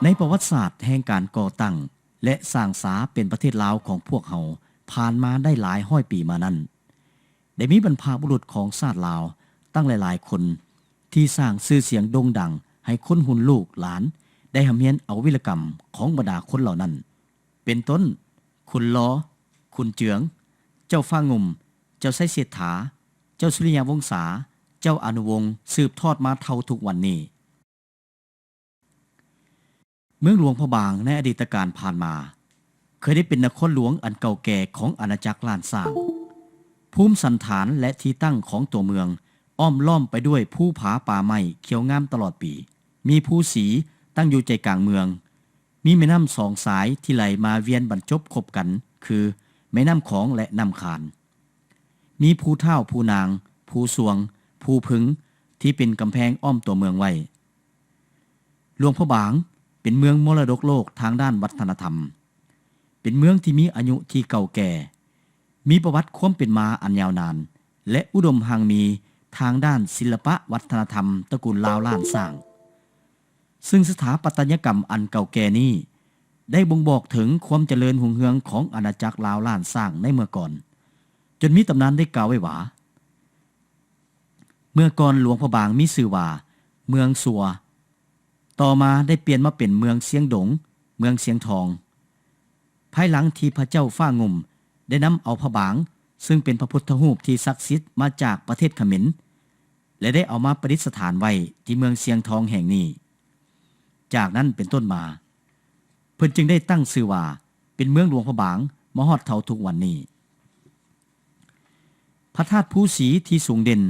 ໃນປະຫວັດສາດແຫ່ງການກໍ່ຕັ້ງ ແລະ ສ້າງສາເປັນປະເທດລາວຂອງພວກເຮົາຜ່ານມາໄດ້ຫຼາຍຮ້ອຍປີມານັ້ນ, ໄດ້ມີບັນພະບຸລຸດຂອງຊາດລາວຕັ້ງຫຼາຍໆຄົນ ທີ່ສ້າງຊື່ສຽງໂດ່ງດັງໃຫ້ຄົນຮຸ່ນລູກຫຼານໄດ້ຮ່ຳຮຽນເອົາວິລະກຳຂອງບັນດາຄົນເຫຼົ່ານັ້ນ ເປັນຕົ້ນ ຂຸນລໍ, ຂຸນເຈືອງ, ເຈົ້າຟ້າງຸ່ມ, ເຈົ້າໄຊເສດຖາ, ເຈົ້າສຸລິຍະວົງສາ, ເຈົ້າອານຸວົງ ສືບທອດມາເທົ່າທຸກວັນນີ້. ເມືອງຫຼວງພະບາງໃນອະດີດຕະການຜ່ານມາ ເຄີຍໄດ້ເປັນນະຄອນຫຼວງອັນເກົ່າແກ່ຂອງອານາຈັກລ້ານຊ້າງ. ພູມສັນຖານ ແລະ ທີ່ຕັ້ງຂອງຕົວເມືອງອ້ອມລ້ອມໄປດ້ວຍພູຜາປ່າໄມ້ຂຽວງາມຕະຫຼອດປີ. ມີພູສີຕັ້ງຢູ່ໃຈກາງເມືອງ. ມີແມ່ນ້ຳສອງສາຍທີ່ໄຫຼມາວຽນບັນຈົບຄົບກັນ ຄື ແມ່ນ້ຳຂອງ ແລະ ນ້ຳຄານ. ມີພູທ້າວ, ພູນາງ, ພູຊວງ, ພູເພິງ ທີ່ເປັນກຳແພງອ້ອມຕົວເມືອງໄວ້. ຫຼວງພະບາງເປັນເມືອງມໍລະດົກໂລກທາງດ້ານວັດທະນະທຳ, ເປັນເມືອງທີ່ມີອາຍຸທີ່ເກົ່າແກ່, ມີປະຫວັດຄວາມເປັນມາອັນຍາວນານ ແລະ ອຸດົມຮັ່ງມີທາງດ້ານສິລະປະວັດທະນະທຳຕະກູນລາວລ້ານຊ້າງ. ຊຶ່ງສະຖາປັດຕະຍະກຳອັນເກົ່າແກ່ນີ້ ໄດ້ບົ່ງບອກເຖິງຄວາມຈະເລີນຮຸ່ງເຮືອງຂອງອານາຈັກລາວລ້ານຊ້າງໃນເມື່ອກ່ອນ, ຈົນມີຕຳນານໄດ້ກ່າວໄວ້ວ່າ ເມື່ອກ່ອນຫຼວງພະບາງມີຊື່ວ່າເມືອງຊົ່ວ, ຕໍ່ມາໄດ້ປ່ຽນມາເປັນເມືອງຊຽງດົງ, ເມືອງຊຽງທອງ. ພາຍຫຼັງທີ່ພະເຈົ້າຟ້າງຸ່ມໄດ້ນຳເອົາພະບາງ, ຊຶ່ງເປັນພະພຸດທະຮູບທີ່ສັກສິດມາຈາກປະເທດຂະເໝນ ແລະ ໄດ້ເອົາມາປະດິດສະຖານໄວ້ທີ່ເມືອງຊຽງທອງແຫ່ງນີ້. ຈາກນັ້ນເປັນຕົ້ນມາ, ເພິ່ນຈຶ່ງໄດ້ຕັ້ງຊື່ວ່າເປັນເມືອງຫຼວງພະບາງມາຮອດເທົ່າທຸກວັນນີ້. ພະທາດພູສີທີ່ສູງເດັ່ນ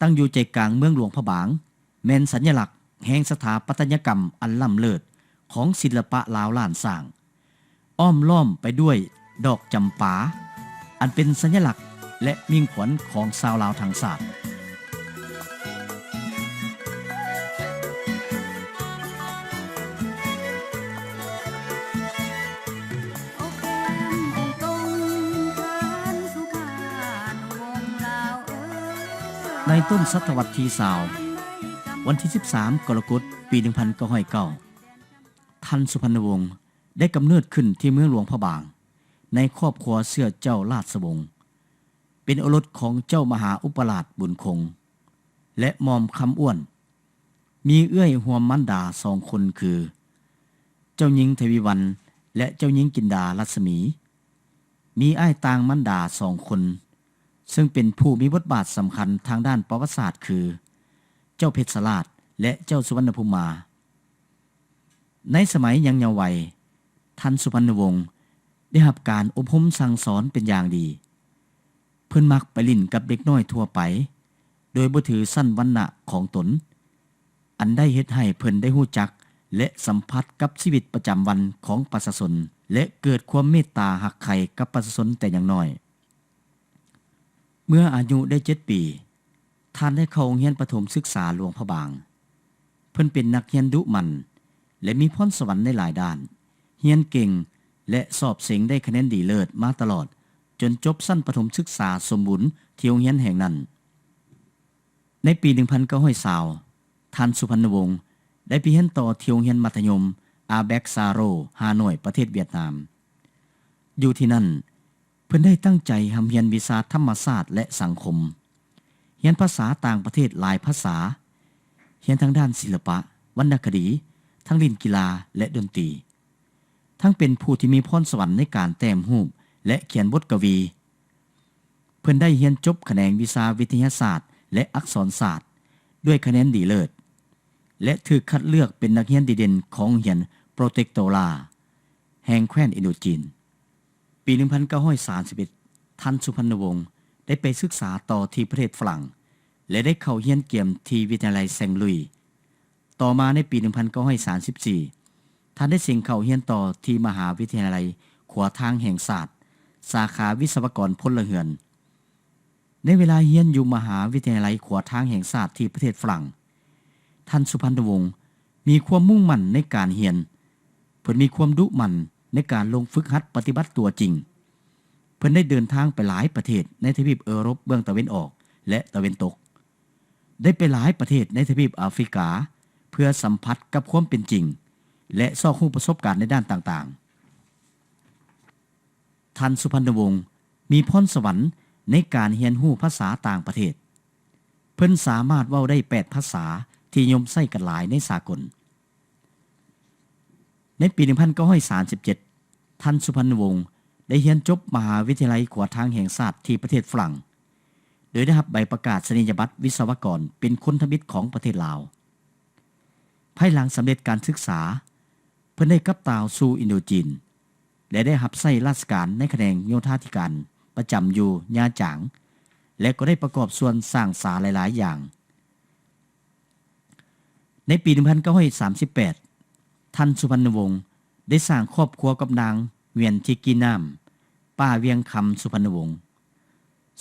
ຕັ້ງຢູ່ໃຈກາງເມືອງຫຼວງພະບາງ ແມ່ນສັນຍະລັກແຫ່ງສະຖາປັດຕະຍະກຳອັນລ້ຳເລີດຂອງສິລະປະລາວລ້ານຊ້າງ. ອ້ອມລ້ອມໄປດ້ວຍດອກຈຳປາ ອັນເປັນສັນຍະລັກ ແລະ ມິ່ງຂວັນຂອງຊາວລາວທັງຊາດ. ໃນຕົ້ນສະຕະວັດທີຊາວ ວັນທີສິບສາມ ກໍລະກົດ ປີໜຶ່ງພັນເກົ້າຮ້ອຍເກົ້າ ທ່ານສຸພັນນະວົງ ໄດ້ກຳເນີດຂຶ້ນທີ່ເມືອງຫຼວງພະບາງ ໃນຄອບຄົວເຊື້ອເຈົ້າລາຊະວົງ, ເປັນໂອລົດຂອງເຈົ້າມະຫາອຸປະລາດບຸນຄົງ ແລະ ໝ່ອມຄຳອ້ວນ. ມີເອື້ອຍຮ່ວມມານດາສອງຄົນຄື ເຈົ້າຍິງທະວີວັນ ແລະ ເຈົ້າຍິງຈິນດາລັດສະໝີ. ມີອ້າຍຕ່າງມານດາສອງຄົນ ເຊິ່ງເປັນຜູ້ມີບົດບາດສຳຄັນທາງດ້ານປະຫວັດສາດຄື ເຈົ້າເພັດສະລາດ ແລະ ເຈົ້າສຸວັນນະພູມມາ. ໃນສະໄໝຍັງເຍົາໄວ, ທ່ານສຸພັນນະວົງ ໄດ້ຮັບການອົບຮົມສັ່ງສອນເປັນຢ່າງດີ. ເພິ່ນມັກໄປຫຼິ້ນກັບເດັກນ້ອຍທົ່ວໄປ ໂດຍບໍ່ຖືຊັ້ນວັນນະຂອງຕົນ, ອັນໄດ້ເຮັດໃຫ້ເພິ່ນໄດ້ຮູ້ຈັກ ແລະ ສຳຜັດກັບຊີວິດປະຈຳວັນຂອງປະຊາຊົນ ແລະ ເກີດຄວາມເມດຕາຮັກໃຄ່ກັບປະຊາຊົນແຕ່ຍັງນ້ອຍ. ເມື່ອອາຍຸໄດ້ເຈັດປີ, ທ່ານໄດ້ເຂົ້າໂຮງຮຽນປະຖົມສຶກສາຫຼວງພະບາງ. ເພິ່ນເປັນນັກຮຽນດຸໝັ່ນ ແລະ ມີພອນສະຫວັນໃນຫຼາຍດ້ານ, ຮຽນເກັ່ງ ແລະ ສອບເສັງໄດ້ຄະແນນດີເລີດມາຕະຫຼອດ ຈົນຈົບຊັ້ນປະຖົມສຶກສາສົມບູນທີ່ໂຮງຮຽນແຫ່ງນັ້ນ. ໃນປີໜຶ່ງພັນເກົ້າຮ້ອຍຊາວ ທ່ານສຸພັນນະວົງ ໄດ້ໄປຮຽນຕໍ່ທີ່ໂຮງຮຽນມັດທະຍົມ ອາແບັກຊາໂຣ ຮ່າໂນ້ຍ ປະເທດຫວຽດນາມ. ຢູ່ທີ່ນັ້ນ, ເພິ່ນໄດ້ຕັ້ງໃຈຮ່ຳຮຽນວິຊາທຳມະຊາດ ແລະ ສັງຄົມ, ຮຽນພາສາຕ່າງປະເທດຫຼາຍພາສາ, ຮຽນທາງດ້ານສິລະປະ, ວັນນະຄະດີ, ທັງຫຼິ້ນກິລາ ແລະ ດົນຕີ, ທັງເປັນຜູ້ທີ່ມີພອນສະຫວັນໃນການແຕ້ມຮູບ ແລະ ຂຽນບົດກະວີ. ເພິ່ນໄດ້ຮຽນຈົບຂະແໜງວິຊາວິທະຍາສາດ ແລະ ອັກສອນສາດ ດ້ວຍຄະແນນດີເລີດ ແລະ ຖືກຄັດເລືອກເປັນນັກຮຽນດີເດັ່ນຂອງໂຮງຮຽນໂປຣເຕັກໂຕລາ ແຫ່ງແຄວ້ນອິນໂດຈີນ. ປີໜຶ່ງພັນເກົ້າຮ້ອຍສາມສິບເອັດ ທ່ານສຸພັນນະວົງ ໄດ້ໄປສຶກສາຕໍ່ທີ່ປະເທດຝຣັ່ງ ແລະ ໄດ້ເຂົ້າຮຽນກຽມທີ່ວິທະຍາໄລແຊງລຸຍ. ຕໍ່ມາໃນປີໜຶ່ງພັນເກົ້າຮ້ອຍສາມສິບສີ່ ທ່ານໄດ້ເສັງເຂົ້າຮຽນຕໍ່ທີ່ມະຫາວິທະຍາໄລຂົວທາງແຫ່ງຊາດ ສາຂາວິສະວະກອນພົນລະເຮືອນ. ໃນເວລາຮຽນຢູ່ມະຫາວິທະຍາໄລຂົວທາງແຫ່ງຊາດທີ່ປະເທດຝຣັ່ງ, ທ່ານສຸພັນນະວົງ ມີຄວາມມຸ່ງໝັ້ນໃນການຮຽນ. ເພິ່ນມີຄວາມດຸໝັ່ນໃນການລົງຝຶກຫັດປະຕິບັດຕົວຈິງ. ເພິ່ນໄດ້ເດີນທາງໄປຫຼາຍປະເທດໃນທະວີບເອີຣົບເບື້ອງຕາເວັນອອກ ແລະ ຕາເວັນຕົກ, ໄດ້ໄປຫຼາຍປະເທດໃນທະວີບອາຟຣິກາ ເພື່ອສຳຜັດກັບຄວາມເປັນຈິງ ແລະ ຊອກຮູ້ປະສົບການໃນດ້ານຕ່າງໆ. ທ່ານ ສຸພັນນະວົງ ມີພອນສະຫວັນໃນການຮຽນຮູ້ພາສາຕ່າງປະເທດ. ເພິ່ນສາມາດເວົ້າໄດ້ແປດພາສາທີ່ນິຍົມໃຊ້ກັນຫຼາຍໃນສາກົນ. ໃນປີໜຶ່ງພັນເກົ້າຮ້ອຍສາມສິບເຈັດ ທ່ານ ສຸພັນນະວົງ ໄດ້ຮຽນຈົບມະຫາວິທະຍາໄລຂົວທາງແຫ່ງຊາດທີ່ປະເທດຝຣັ່ງ ໂດຍໄດ້ຮັບໃບປະກາສະນີຍະບັດວິສະວະກອນເປັນຄົນທຳອິດຂອງປະເທດລາວ. ພາຍຫຼັງສຳເລັດການສຶກສາ, ເພິ່ນໄດ້ກັບຕ່າວສູ່ອິນໂດຈີນ ແລະ ໄດ້ຮັບໃຊ້ລາຊະການໃນຂະແໜງໂຍທາທິການປະຈຳຢູ່ຍາຈາງ ແລະ ກໍໄດ້ປະກອບສ່ວນສ້າງສາຫຼາຍໆຢ່າງ. ໃນປີໜຶ່ງພັນເກົ້າຮ້ອຍສາມສິບແປດ ທ່ານ ສຸພັນນະວົງ ໄດ້ສ້າງຄອບຄົວກັບນາງ ຫວຽນທິກີນາມ ປ້າວຽງຄຳ ສຸພັນນະວົງ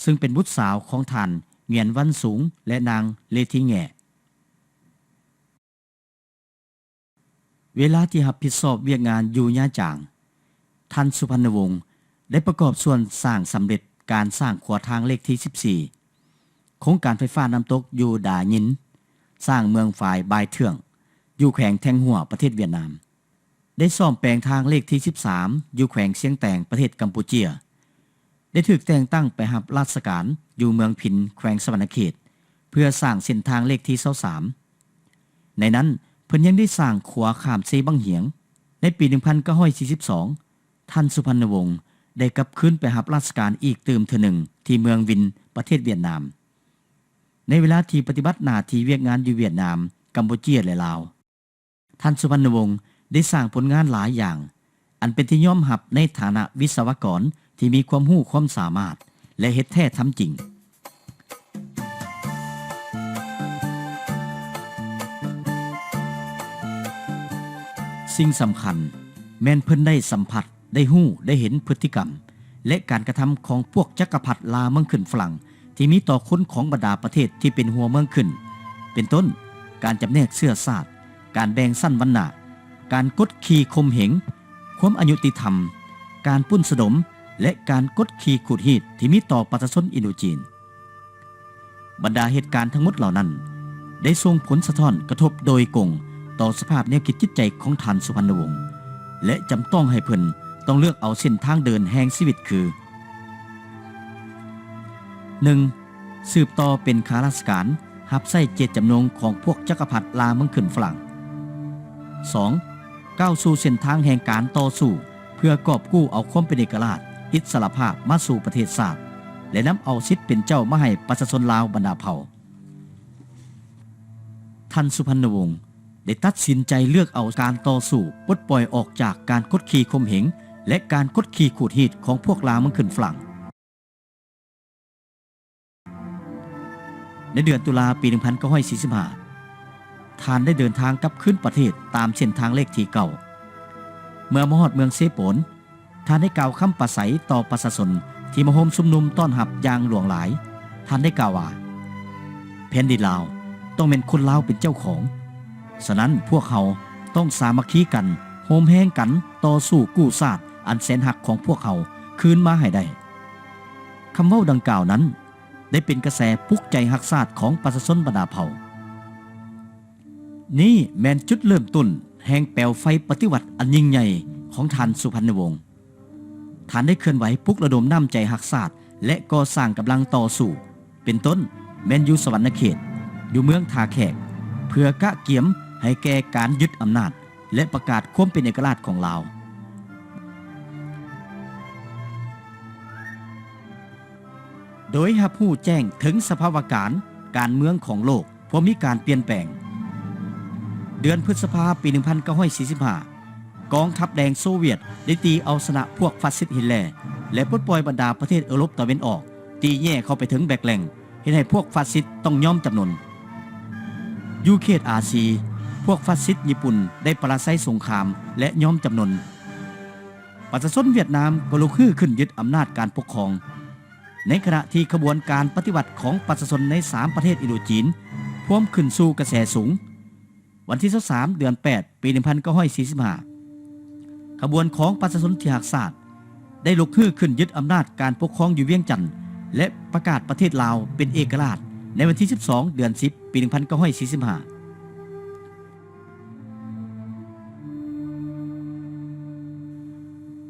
ເຊິ່ງເປັນບຸດສາວຂອງທ່ານ ຫງວຽນວັນສູງ ແລະ ນາງ ເລທີແງະ. ເວລາທີ່ຮັບຜິດຊອບວຽກງານຢູ່ຍາຈາງ, ທ່ານ ສຸພັນນະວົງ ໄດ້ປະກອບສ່ວນສ້າງສຳເລັດການສ້າງຂົວທາງເລກທີສິບສີ່, ໂຄງການໄຟຟ້ານ້ຳຕົກຢູ່ດາຍິນ, ສ້າງເມືອງຝາຍບາຍເທືອງ ຢູ່ແຂວງແທງຫົວ ປະເທດຫວຽດນາມ, ໄດ້ສ້ອມແປງທາງເລກທີສິບສາມ ຢູ່ແຂວງຊຽງແຕງ ປະເທດກຳປູເຈຍ, ໄດ້ຖືກແຕ່ງຕັ້ງໄປຮັບລາຊະການຢູ່ເມືອງພິນ ແຂວງສະຫວັນນະເຂດ ເພື່ອສ້າງເສັ້ນທາງເລກທີຊາວສາມ. ໃນນັ້ນ ເພິ່ນຍັງໄດ້ສ້າງຂົວຂ້າມເຊບັ້ງຫຽງ. ໃນປີໜຶ່ງພັນເກົ້າຮ້ອຍສີ່ສິບສອງ ທ່ານ ສຸພັນນະວົງ ໄດ້ກັບຄືນໄປຮັບລາຊະການອີກຕື່ມເທື່ອໜຶ່ງທີ່ເມືອງວິນ ປະເທດຫວຽດນາມ, ໃນເວລາທີ່ປະຕິບັດໜ້າທີ່ວຽກງານຢູ່ຫວຽດນາມ, ກຳປູເຈຍ ແລະ ລາວ. ທ່ານ ສຸພັນນະວົງ ໄດ້ສ້າງຜົນງານຫຼາຍຢ່າງ ອັນເປັນທີ່ຍອມຮັບໃນຖານະວິສະວະກອນທີ່ມີຄວາມຮູ້ຄວາມສາມາດ ແລະ ເຮັດແທ້ທຳຈິງ. ສິ່ງສຳຄັນແມ່ນເພິ່ນໄດ້ສຳຜັດ, ໄດ້ຮູ້, ໄດ້ເຫັນພຶດຕິກຳ ແລະ ການກະທຳຂອງພວກຈັກກະພັດລ່າເມືອງຂຶ້ນຝຣັ່ງ ທີ່ມີຕໍ່ຄົນຂອງບັນດາປະເທດທີ່ເປັນຫົວເມືອງຂຶ້ນ, ເປັນຕົ້ນ ການຈຳແນກເຊື້ອຊາດ, ການແບ່ງຊັ້ນວັນນະ, ການກົດຂີ່ຂົ່ມເຫງ, ຄວາມອາຍຸຕິທຳ, ການປຸ້ນສະດົມ ແລະ ການກົດຂີ່ຂູດຮີດທີ່ມີຕໍ່ປະຊາຊົນອິນໂດຈີນ. ບັນດາເຫດການທັງໝົດເຫຼົ່ານັ້ນ ໄດ້ສົ່ງຜົນສະທ້ອນກະທົບໂດຍກົງຕໍ່ສະພາບແນວຄິດຈິດໃຈຂອງທ່ານ ສຸພັນນະວົງ ແລະ ຈຳຕ້ອງໃຫ້ເພິ່ນຕ້ອງເລືອກເອົາເສັ້ນທາງເດີນແຫ່ງຊີວິດຄື: ໜຶ່ງ ສືບຕໍ່ເປັນຂ້າລາຊະການ ຮັບໃຊ້ເຈດຈຳນົງຂອງພວກຈັກກະພັດລ່າເມືອງຂຶ້ນຝຣັ່ງ. ສອງ ກ້າວສູ່ເສັ້ນທາງແຫ່ງການຕໍ່ສູ້ ເພື່ອກອບກູ້ເອົາຄວາມເປັນເອກະລາດ, ອິດສະຫຼະພາບມາສູ່ປະເທດຊາດ ແລະ ນຳເອົາສິດເປັນເຈົ້າມາໃຫ້ປະຊາຊົນລາວບັນດາເຜົ່າ. ທ່ານ ສຸພັນນະວົງ ໄດ້ຕັດສິນໃຈເລືອກເອົາການຕໍ່ສູ້ປົດປ່ອຍອອກຈາກການກົດຂີ່ຂົ່ມເຫງ ແລະ ການກົດຂີ່ຂູດຮີດຂອງພວກລ່າເມືອງຂຶ້ນຝຣັ່ງ. ໃນເດືອນຕຸລາປີໜຶ່ງພັນເກົ້າຮ້ອຍສີ່ສິບຫ້າ ທ່ານໄດ້ເດີນທາງກັບຄືນປະເທດຕາມເສັ້ນທາງເລກທີເກົ້າ. ເມື່ອມາຮອດເມືອງເຊໂປນ, ທ່ານໄດ້ກ່າວຄຳປາໄສຕໍ່ປະຊາຊົນທີ່ມາໂຮມຊຸມນຸມຕ້ອນຮັບຢ່າງຫຼວງຫຼາຍ. ທ່ານໄດ້ກ່າວວ່າ, ແຜ່ນດິນລາວຕ້ອງແມ່ນຄົນລາວເປັນເຈົ້າຂອງ. ສະນັ້ນ, ພວກເຮົາຕ້ອງສາມັກຄີກັນ, ໂຮມແຮງກັນຕໍ່ສູ້ກູ້ຊາດອັນແສນຮັກຂອງພວກເຮົາຄືນມາໃຫ້ໄດ້. ຄຳເວົ້າດັ່ງກ່າວນັ້ນ ໄດ້ເປັນກະແສປຸກໃຈຮັກຊາດຂອງປະຊາຊົນບັນດາເຜົ່າ. ນີ້ແມ່ນຈຸດເລີ່ມຕົ້ນແຫ່ງແປວໄຟປະຕິວັດອັນຍິ່ງໃຫຍ່ຂອງທ່ານ ສຸພັນນະວົງ. ທ່ານໄດ້ເຄື່ອນໄຫວປຸກລະດົມນ້ຳໃຈຮັກຊາດ ແລະ ກໍ່ສ້າງກຳລັງຕໍ່ສູ້, ເປັນຕົ້ນ ແມ່ນຢູ່ສະຫວັນນະເຂດ, ຢູ່ເມືອງທ່າແຂກ, ເພື່ອກະກຽມໃຫ້ແກ່ການຍຶດອຳນາດ ແລະ ປະກາດຄວາມເປັນເອກະລາດຂອງລາວ. ໂດຍຮັບຮູ້ແຈ້ງເຖິງສະພາວະການການເມືອງຂອງໂລກພວມມີການປ່ຽນແປງ. ເດືອນພຶດສະພາປີໜຶ່ງພັນເກົ້າຮ້ອຍສີ່ສິບຫ້າ ກອງທັບແດງໂຊວຽດໄດ້ຕີເອົາຊະນະພວກຟາຊິດຮິດແລ ແລະ ປົດປ່ອຍບັນດາປະເທດເອີຣົບຕາເວັນອອກ, ຕີແຍ່ເຂົ້າໄປເຖິງແບັກແລັງ, ເຮັດໃຫ້ພວກຟາຊິດຕ້ອງຍອມຈຳນົນ. ຢູ່ເຂດອາຊີ, ພວກຟາຊິດຍີ່ປຸ່ນໄດ້ປະລາໄຊສົງຄາມ ແລະ ຍອມຈຳນົນ. ປະຊາຊົນຫວຽດນາມກໍລຸກຮືຂຶ້ນຍຶດອຳນາດການປົກຄອງ, ໃນຂະນະທີ່ຂະບວນການປະຕິວັດຂອງປະຊາຊົນໃນສາມປະເທດອິນໂດຈີນພວມຂຶ້ນສູ່ກະແສສູງ. ວັນທີຊາວສາມ ເດືອນແປດ ປີໜຶ່ງພັນເກົ້າຮ້ອຍສີ່ສິບຫ້າ ຂະບວນຂອງປະຊາຊົນທີ່ຮັກຊາດ ໄດ້ລຸກຮືຂຶ້ນຍຶດອຳນາດການປົກຄອງຢູ່ວຽງຈັນ ແລະ ປະກາດປະເທດລາວເປັນເອກະລາດໃນວັນທີສິບສອງ ເດືອນສິບ ປີໜຶ່ງພັນເກົ້າຮ້ອຍສີ່ສິບຫ້າ.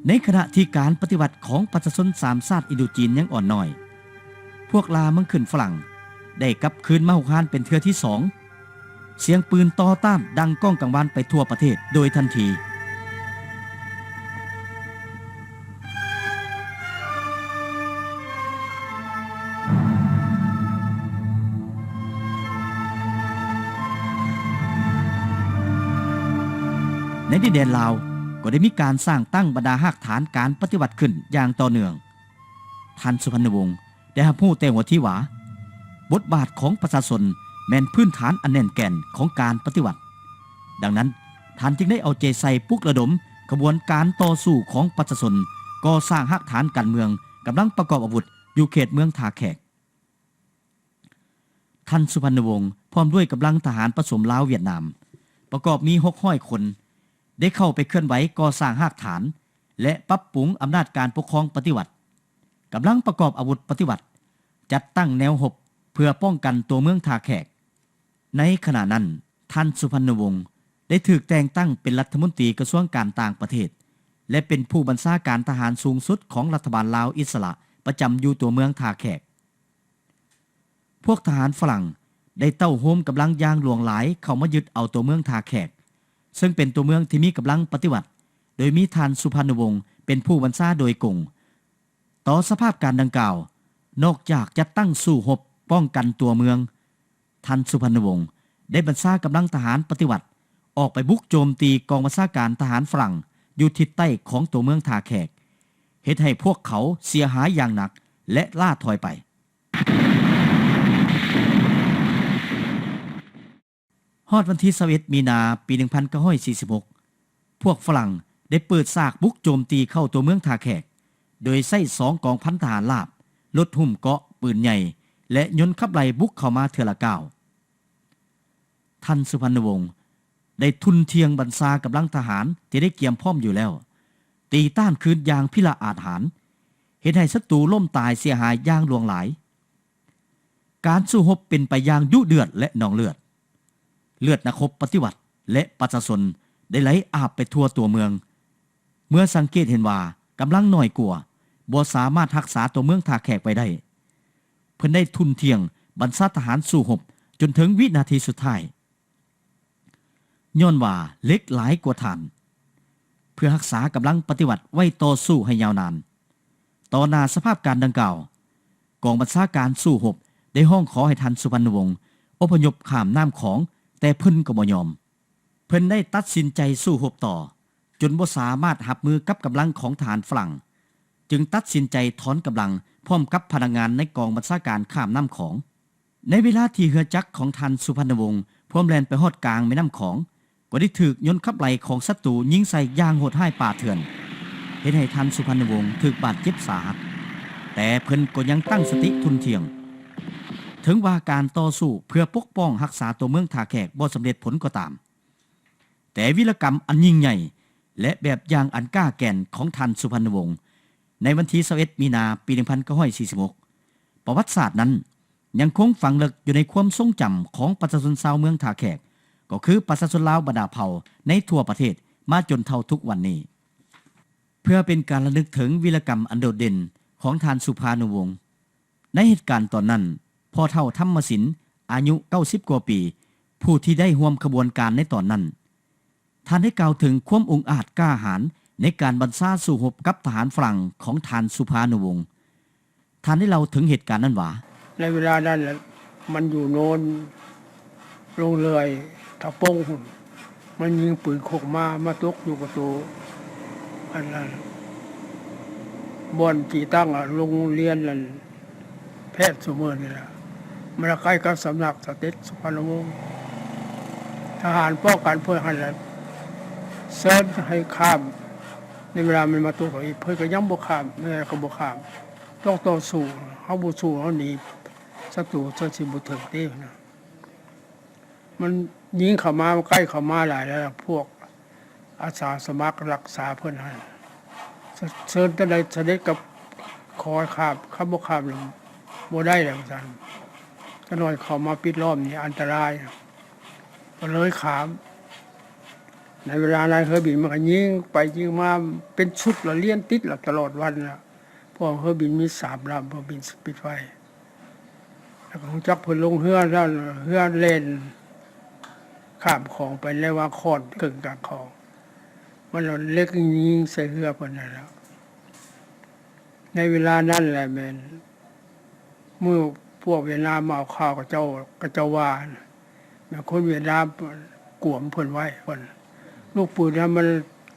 ໃນຂະນະທີ່ການປະຕິວັດຂອງປະຊາຊົນສາມຊາດອິນໂດຈີນຍັງອ່ອນນ້ອຍ, ພວກລ່າເມືອງຂຶ້ນຝຣັ່ງໄດ້ກັບຄືນມາຮຸກຮານເປັນເທື່ອທີສອງ. ສຽງປືນຕໍ່ຕ້ານດັງກ້ອງກັງວານໄປທົ່ວປະເທດໂດຍທັນທີ. ໃນດິນແດນລາວກໍໄດ້ມີການສ້າງຕັ້ງບັນດາຮາກຖານການປະຕິວັດຂຶ້ນຢ່າງຕໍ່ເນື່ອງ. ທ່ານສຸພັນນະວົງ ໄດ້ຮັບຮູ້ແຕ່ຫົວທີວ່າ ບົດບາດຂອງປະຊາຊົນແມ່ນພື້ນຖານອັນແໜ້ນແກ່ນຂອງການປະຕິວັດ. ດັ່ງນັ້ນ, ທ່ານຈຶ່ງໄດ້ເອົາໃຈໃສ່ປຸກລະດົມຂະບວນການຕໍ່ສູ້ຂອງປະຊາຊົນ ກໍ່ສ້າງຮາກຖານການເມືອງ, ກຳລັງປະກອບອາວຸດຢູ່ເຂດເມືອງທ່າແຂກ. ທ່ານສຸພັນນະວົງ ພ້ອມດ້ວຍກຳລັງທະຫານປະສົມລາວຫວຽດນາມ ປະກອບມີຫົກຮ້ອຍຄົນ ໄດ້ເຂົ້າໄປເຄື່ອນໄຫວກໍ່ສ້າງຮາກຖານ ແລະ ປັບປຸງອຳນາດການປົກຄອງປະຕິວັດ, ກຳລັງປະກອບອາວຸດປະຕິວັດ, ຈັດຕັ້ງແນວຮົບເພື່ອປ້ອງກັນຕົວເມືອງທ່າແຂກ. ໃນຂະນະນັ້ນ, ທ່ານສຸພັນນະວົງ ໄດ້ຖືກແຕ່ງຕັ້ງເປັນລັດຖະມົນຕີກະຊວງການຕ່າງປະເທດ ແລະ ເປັນຜູ້ບັນຊາການທະຫານສູງສຸດຂອງລັດຖະບານລາວອິດສະຫຼະ ປະຈຳຢູ່ຕົວເມືອງທ່າແຂກ. ພວກທະຫານຝຣັ່ງໄດ້ເຕົ້າໂຮມກຳລັງຢ່າງຫຼວງຫຼາຍເຂົ້າມາຍຶດເອົາຕົວເມືອງທ່າແຂກ, ເຊິ່ງເປັນຕົວເມືອງທີ່ມີກຳລັງປະຕິວັດ, ໂດຍມີທ່ານສຸພັນນະວົງເປັນຜູ້ບັນຊາໂດຍກົງ. ຕໍ່ສະພາບການດັ່ງກ່າວ, ນອກຈາກຈັດຕັ້ງສູ້ຮົບປ້ອງກັນຕົວເມືອງ, ທ່ານສຸພັນນະວົງໄດ້ບັນຊາກຳລັງທະຫານປະຕິວັດອອກໄປບຸກໂຈມຕີກອງບັນຊາການທະຫານຝຣັ່ງຢູ່ທິດໃຕ້ຂອງຕົວເມືອງທ່າແຂກ, ເຮັດໃຫ້ພວກເຂົາເສຍຫາຍຢ່າງໜັກ ແລະ ລ້າຖອຍໄປ. ຮອດວັນທີຊາວເອັດ ມີນາ ປີໜຶ່ງພັນເກົ້າຮ້ອຍສີ່ສິບຫົກ ພວກຝຣັ່ງໄດ້ເປີດສາກບຸກໂຈມຕີເຂົ້າຕົວເມືອງທ່າແຂກ ໂດຍໃຊ້ສອງກອງພັນທະຫານລາບ, ລົດຫຸ້ມເກາະ, ປືນໃຫຍ່ ແລະ ຍົນຂັບໄລ່ບຸກເຂົ້າມາເທື່ອລະກ້າວ. ທ່ານສຸພັນນະວົງໄດ້ທຸ່ນທ່ຽງບັນຊາກຳລັງທະຫານທີ່ໄດ້ກຽມພ້ອມຢູ່ແລ້ວ, ຕີຕ້ານຄືນຢ່າງພິລະອາດຫານ, ເຮັດໃຫ້ສັດຕູລົ້ມຕາຍເສຍຫາຍຢ່າງຫຼວງຫຼາຍ. ການສູ້ຮົບເປັນໄປຢ່າງດຸເດືອດ ແລະ ນອງເລືອດ. ເລືອດນັກຮົບປະຕິວັດ ແລະ ປະຊາຊົນໄດ້ໄຫຼອາບໄປທົ່ວຕົວເມືອງ. ເມື່ອສັງເກດເຫັນວ່າກຳລັງໜ້ອຍກວ່າ, ບໍ່ສາມາດຮັກສາຕົວເມືອງທ່າແຂກໄວ້ໄດ້, ເພິ່ນໄດ້ທຸ່ນທ່ຽງບັນຊາທະຫານສູ້ຮົບຈົນເຖິງວິນາທີສຸດທ້າຍ. ຍ້ອນວ່າເຫຼັກຫຼາຍກວ່າຖ່ານ, ເພື່ອຮັກສາກຳລັງປະຕິວັດໄວ້ຕໍ່ສູ້ໃຫ້ຍາວນານ. ຕໍ່ໜ້າສະພາບການດັ່ງກ່າວ, ກອງບັນຊາການສູ້ຮົບໄດ້ຮ້ອງຂໍໃຫ້ທ່ານສຸພັນນະວົງອົບພະຍົບຂ້າມນ້ຳຂອງ, ແຕ່ເພິ່ນກໍບໍ່ຍອມ. ເພິ່ນໄດ້ຕັດສິນໃຈສູ້ຮົບຕໍ່, ຈົນບໍ່ສາມາດຮັບມືກັບກຳລັງຂອງທະຫານຝຣັ່ງ, ຈຶ່ງຕັດສິນໃຈຖອນກຳລັງພ້ອມກັບພະນັກງານໃນກອງບັນຊາການຂ້າມນ້ຳຂອງ. ໃນເວລາທີ່ເຮືອຈັກຂອງທ່ານສຸພັນນະວົງພວມແລ່ນໄປຮອດກາງແມ່ນ້ຳຂອງ, ກໍໄດ້ຖືກຍົນຂັບໄລ່ຂອງສັດຕູຍິງໃສ່ຢ່າງໂຫດຮ້າຍປ່າເຖື່ອນ, ເຮັດໃຫ້ທ່ານສຸພັນນະວົງຖືກບາດເຈັບສາຫັດ, ແຕ່ເພິ່ນກໍຍັງຕັ້ງສະຕິທຸ່ນທ່ຽງ. ເຖິງວ່າການຕໍ່ສູ້ເພື່ອປົກປ້ອງຮັກສາຕົວເມືອງທ່າແຂກບໍ່ສຳເລັດຜົນກໍຕາມ, ແຕ່ວິລະກຳອັນຍິ່ງໃຫຍ່ ແລະ ແບບຢ່າງອັນກ້າແກ່ນຂອງທ່ານສຸພັນນະວົງ ໃນວັນທີຊາວເອັດ ມີນາ ປີໜຶ່ງພັນເກົ້າຮ້ອຍສີ່ສິບຫົກ ປະຫວັດສາດນັ້ນ ຍັງຄົງຝັງເລິກຢູ່ໃນຄວາມຊົງຈຳຂອງປະຊາຊົນຊາວເມືອງທ່າແຂກ, ກໍຄືປະຊາຊົນລາວບັນດາເຜົ່າໃນທົ່ວປະເທດມາຈົນເທົ່າທຸກວັນນີ້. ເພື່ອເປັນການລະນຶກເຖິງວິລະກຳອັນໂດດເດັ່ນຂອງທ່ານສຸພານຸວົງ, ໃນເຫດການຕອນນັ້ນ, ພໍ່ເຖົ້າທຳມະສິນ ອາຍຸເກົ້າສິບກວ່າປີ, ຜູ້ທີ່ໄດ້ຮ່ວມຂະບວນການໃນຕອນນັ້ນ, ທ່ານໄດ້ກ່າວເຖິງຄວາມອົງອາດກ້າຫານໃນການບັນຊາສູ້ຮົບກັບທະຫານຝຣັ່ງຂອງທ່ານສຸພານຸວົງ. ທ່ານໄດ້ເລົ່າເຖິງເຫດການນັ້ນວ່າ, ໃນເວລານັ້ນລະ ມັນຢູ່ໂນນລົງເລື່ອຍ ທະປົງພຸ້ນ, ມັນຍິງປືນຄົກມາ, ມາຕົກຢູ່ກະໂຕ ອັນນັ້ນ ບ່ອນທີ່ຕັ້ງ ອາ ໂຮງຮຽນນັ້ນ ແພດຊຸມື້ນີ້ລະ ມັນລະໃກ້ກັບສຳນັກສະເດັດສຸພານຸວົງ. ທະຫານປ້ອງກັນເພິ່ນຫັ້ນລະເຊີນໃຫ້ຂ້າມ, ໃນເວລາມັນມາຕົກເຮົາອີກ ເພິ່ນກໍຍັງບໍ່ຂ້າມ, ແມ່ນກໍບໍ່ຂ້າມ, ຕ້ອງຕໍ່ສູ້, ເຮົາບໍ່ສູ້ ເຮົາໜີ ສັດຕູເຊິ່ງຊິບໍ່ເຖິງເດ້ນະ. ມັນຍິງເຂົ້າມາ, ມັນໃກ້ເຂົ້າມາຫຼາຍແລ້ວ, ພວກອາສາສະໝັກຮັກສາເພິ່ນຫັ້ນ ເຊີນແຕ່ໃດສະເດັດກໍຂໍໃຫ້ຂ້າມ, ຄັນບໍ່ຂ້າມແລ້ວບໍ່ໄດ້ແລ້ວ ວ່າຊັ້ນ. ຈັກໜ້ອຍເຂົ້າມາປິດລ້ອມນີ້ອັນຕະລາຍ, ກໍເລີຍຂ້າມ. ໃນເວລານັ້ນເຮືອບິນມັນກໍຍິງໄປຍິງມາເປັນຊຸດລະ ລຽນຕິດລະຕະຫຼອດວັນລະ. ເພາະເຮືອບິນມີສາມລຳ ເຮືອບິນສະປີດໄຟ ແລ້ວກໍຮູ້ຈັກເພິ່ນລົງເຮືອນັ້ນ ເຮືອແລ່ນຂ້າມຂອງໄປໃນວ່າງຂອນເຄິ່ງກາງຂອງ ມັນເອົາເຫຼັກຍິງໃສ່ເຮືອເພິ່ນນັ້ນແຫຼະ. ໃນເວລານັ້ນແຫຼະແມ່ນ ມື້ພວກຫວຽດນາມມາເອົາຂ່າວ ເຂົາເຈົ້າ ເຂົາເຈົ້າວ່າ ແມ່ນຄົນຫວຽດນາມກວມເພິ່ນໄວ້ ເພິ່ນ ລູກປືນນະ ມັນ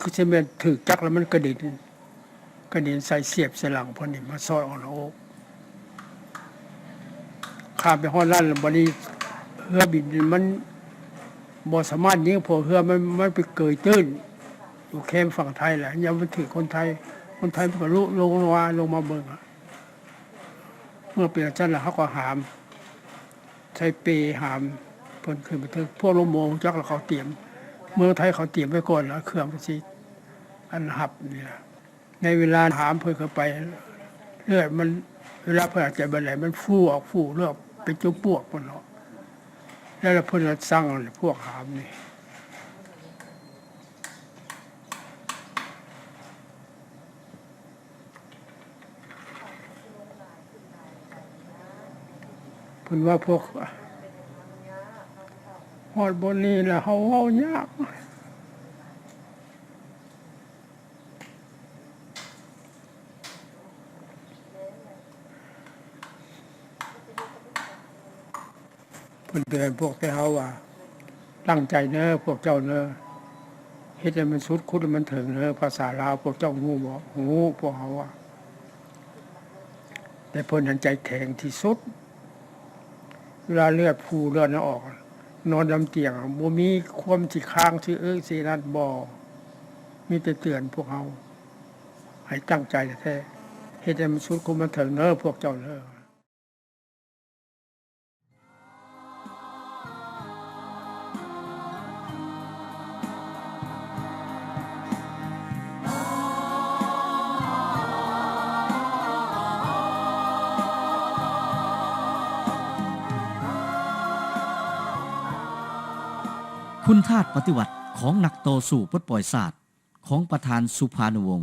ຄືຊິແມ່ນຖືກຈັກແລ້ວມັນກະເດັນ ກະເດັນໃສ່ສຽບໃສ່ຫຼັງເພິ່ນນີ້ ມາຊອດເອົາໜ້າອົກ. ຂ້າມໄປຮອດນັ້ນແລ້ວ ບັດນີ້ເຮືອບິນມັນບໍ່ສາມາດຍິງ ເພາະເຮືອມັນ ມັນໄປເກຍຕື້ນຢູ່ແຄມຝັ່ງໄທແຫຼະ ຍາມມັນຖືກຄົນໄທ ຄົນໄທມັນກໍລຸລົງມາ ລົງມາເບິ່ງ. ເມື່ອເປັນຈັ່ງຊັ້ນແລ້ວ ເຮົາກໍຫາມ ໃສ່ເປຫາມເພິ່ນຂຶ້ນໄປເຖິງ ພວກໂລງໝໍຮູ້ຈັກແລ້ວ ເຂົາຕຽມ ເມືອງໄທເຂົາຕຽມໄວ້ກ່ອນແລ້ວ ເຄື່ອງມັນຊິ ອັນ ຮັບນີ້ນະ. ໃນເວລາຫາມເພິ່ນເຂົ້າໄປ ເລືອດມັນ ເວລາເພິ່ນຫາຍໃຈບໍ່ໄດ້ ມັນຟູອອກ ຟູເລືອດເປັນຈຸປວກພຸ້ນເນາະ ແລ້ວເພິ່ນກໍສັ່ງພວກຫາມນີ້ ເພິ່ນວ່າພວກ ຮອດບ່ອນນີ້ແລ້ວເຮົາເວົ້າຍາກ. ເພິ່ນເຕືອນພວກແຕ່ເຮົາວ່າ ຕັ້ງໃຈເນີພວກເຈົ້າເນີ ເຮັດໃຫ້ມັນສຸດ ຂຸດໃຫ້ມັນເຖິງເນີ. ພາສາລາວພວກເຈົ້າຮູ້ບໍ່? ຮູ້ ພວກເຮົາວ່າ ແຕ່ເພິ່ນຫັ້ນໃຈແຂງທີ່ສຸດ ເວລາເລືອດຟູເລືອດນັ້ນອອກ ນອນນຳຕຽງ ບໍ່ມີຄວາມຊິຄ້າງຊິເອີຊິນັ້ນ ບໍ່ ມີແຕ່ເຕືອນພວກເຮົາໃຫ້ຕັ້ງໃຈແທ້ໆ ເຮັດໃຫ້ມັນສຸດ ຂຸດໃຫ້ມັນເຖິງເນີພວກເຈົ້າເນີ. ຄຸນທາດປະຕິວັດຂອງນັກຕໍ່ສູ້ປົດປ່ອຍຊາດ ຂອງປະທານສຸພານຸວົງ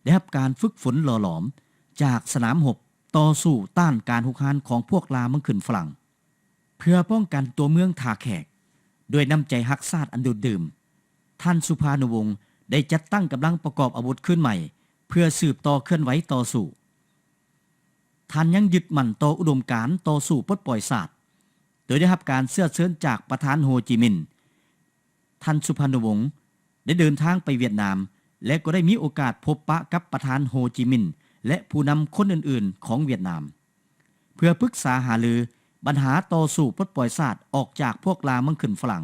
ໄດ້ຮັບການຝຶກຝົນຫຼໍ່ຫຼອມຈາກສະໜາມຮົບຕໍ່ສູ້ຕ້ານການຮຸກຮານຂອງພວກລ່າເມືອງຂຶ້ນຝຣັ່ງ. ເພື່ອປ້ອງກັນຕົວເມືອງທ່າແຂກ ດ້ວຍນ້ຳໃຈຮັກຊາດອັນດູດດື່ມ, ທ່ານສຸພານຸວົງໄດ້ຈັດຕັ້ງກຳລັງປະກອບອາວຸດຄືນໃໝ່ ເພື່ອສືບຕໍ່ເຄື່ອນໄຫວຕໍ່ສູ້. ທ່ານຍັງຍຶດໝັ້ນຕໍ່ອຸດົມການຕໍ່ສູ້ປົດປ່ອຍຊາດ, ໂດຍໄດ້ຮັບການເຊື້ອເຊີນຈາກປະທານໂຮຈິມິນ. ທ່ານສຸພານຸວົງໄດ້ເດີນທາງໄປຫວຽດນາມ ແລະ ກໍໄດ້ມີໂອກາດພົບປະກັບປະທານໂຮຈິມິນ ແລະ ຜູ້ນຳຄົນອື່ນໆຂອງຫວຽດນາມ ເພື່ອປຶກສາຫາລືບັນຫາຕໍ່ສູ້ປົດປ່ອຍຊາດອອກຈາກພວກລ່າເມືອງຂຶ້ນຝຣັ່ງ.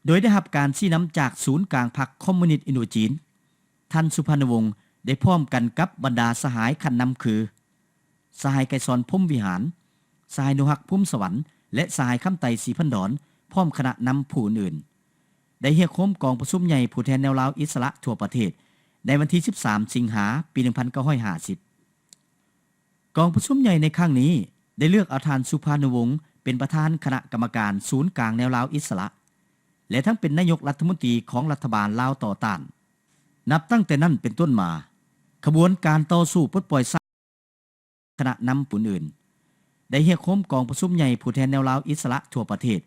ໂດຍໄດ້ຮັບການຊີ້ນຳຈາກສູນກາງພັກຄອມມູນິດອິນໂດຈີນ, ທ່ານສຸພານຸວົງໄດ້ພ້ອມກັນກັບບັນດາສະຫາຍຂັ້ນນຳຄື ສະຫາຍໄກສອນ ພົມວິຫານ, ສະຫາຍໜູຮັກ ພູມສະຫວັນ ແລະ ສະຫາຍຄຳໄຕ ສີພັນດອນ ພ້ອມຄະນະນຳຜູ້ອື່ນໆ ໄດ້ຮຽກໂຮມກອງປະຊຸມໃຫຍ່ຜູ້ແທນແນວລາວອິດສະຫຼະທົ່ວປະເທດ ໃນວັນທີສິບສາມ ສິງຫາ ປີໜຶ່ງພັນເກົ້າຮ້ອຍຫ້າສິບ. ກອງປະຊຸມໃຫຍ່ໃນຄັ້ງນີ້ໄດ້ເລືອກເອົາທ່ານສຸພານຸວົງເປັນປະທານຄະນະກຳມະການສູນກາງແນວລາວອິດສະຫຼະ ແລະ ທັງເປັນນາຍົກລັດຖະມົນຕີຂອງລັດຖະບານລາວຕໍ່ຕ້ານ. ນັບຕັ້ງແຕ່ນັ້ນເປັນຕົ້ນມາ, ຂະບວນການຕໍ່ສູ້ປົດປ່ອຍຊາດ ຄະນະນຳຜູ້ອື່ນ ໄດ້ຮຽກໂຮມກອງປະຊຸມໃຫຍ່ຜູ້ແທນແນວລາວອິດສະຫຼະທົ່ວປະເທດ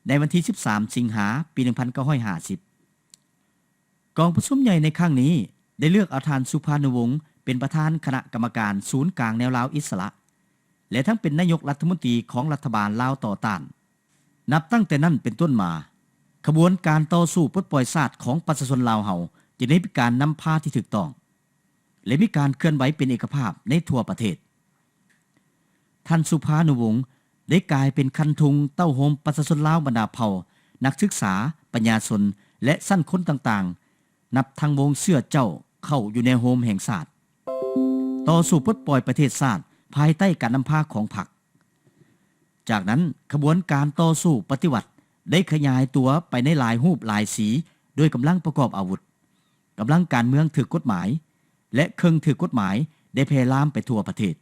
ໃນວັນທີສິບສາມ ສິງຫາ ປີໜຶ່ງພັນເກົ້າຮ້ອຍຫ້າສິບ. ກອງປະຊຸມໃຫຍ່ໃນຄັ້ງນີ້ໄດ້ເລືອກເອົາທ່ານສຸພານຸວົງເປັນປະທານຄະນະກຳມະການສູນກາງແນວລາວອິດສະຫຼະ ແລະ ທັງເປັນນາຍົກລັດຖະມົນຕີຂອງລັດຖະບານລາວຕໍ່ຕ້ານ. ນັບຕັ້ງແຕ່ນັ້ນເປັນຕົ້ນມາ, ຂະບວນການຕໍ່ສູ້ປົດປ່ອຍຊາດຂອງປະຊາຊົນລາວເຮົາຈຶ່ງໄດ້ມີການນຳພາທີ່ຖືກຕ້ອງ ແລະ ມີການເຄື່ອນໄຫວເປັນເອກະພາບໃນທົ່ວປະເທດ. ທ່ານສຸພານຸວົງໄດ້ກາຍເປັນຄັນທຸງເຕົ້າໂຮມປະຊາຊົນລາວບັນດາເຜົ່າ, ນັກສຶກສາ, ປັນຍາຊົນ ແລະ ຊັ້ນຄົນຕ່າງໆ, ນັບທັງວົງເຊື້ອເຈົ້າເຂົ້າຢູ່ໃນໂຮມແຫ່ງຊາດ, ຕໍ່ສູ້ປົດປ່ອຍປະເທດຊາດພາຍໃຕ້ການນຳພາຂອງພັກ. ຈາກນັ້ນ, ຂະບວນການຕໍ່ສູ້ປະຕິວັດໄດ້ຂະຫຍາຍຕົວໄປໃນຫຼາຍຮູບຫຼາຍສີ ດ້ວຍກຳລັງປະກອບອາວຸດ, ກຳລັງການເມືອງຖືກກົດໝາຍ ແລະ ເຄິ່ງຖືກກົດໝາຍໄດ້ແຜ່ລາມໄປທົ່ວປະເທດ.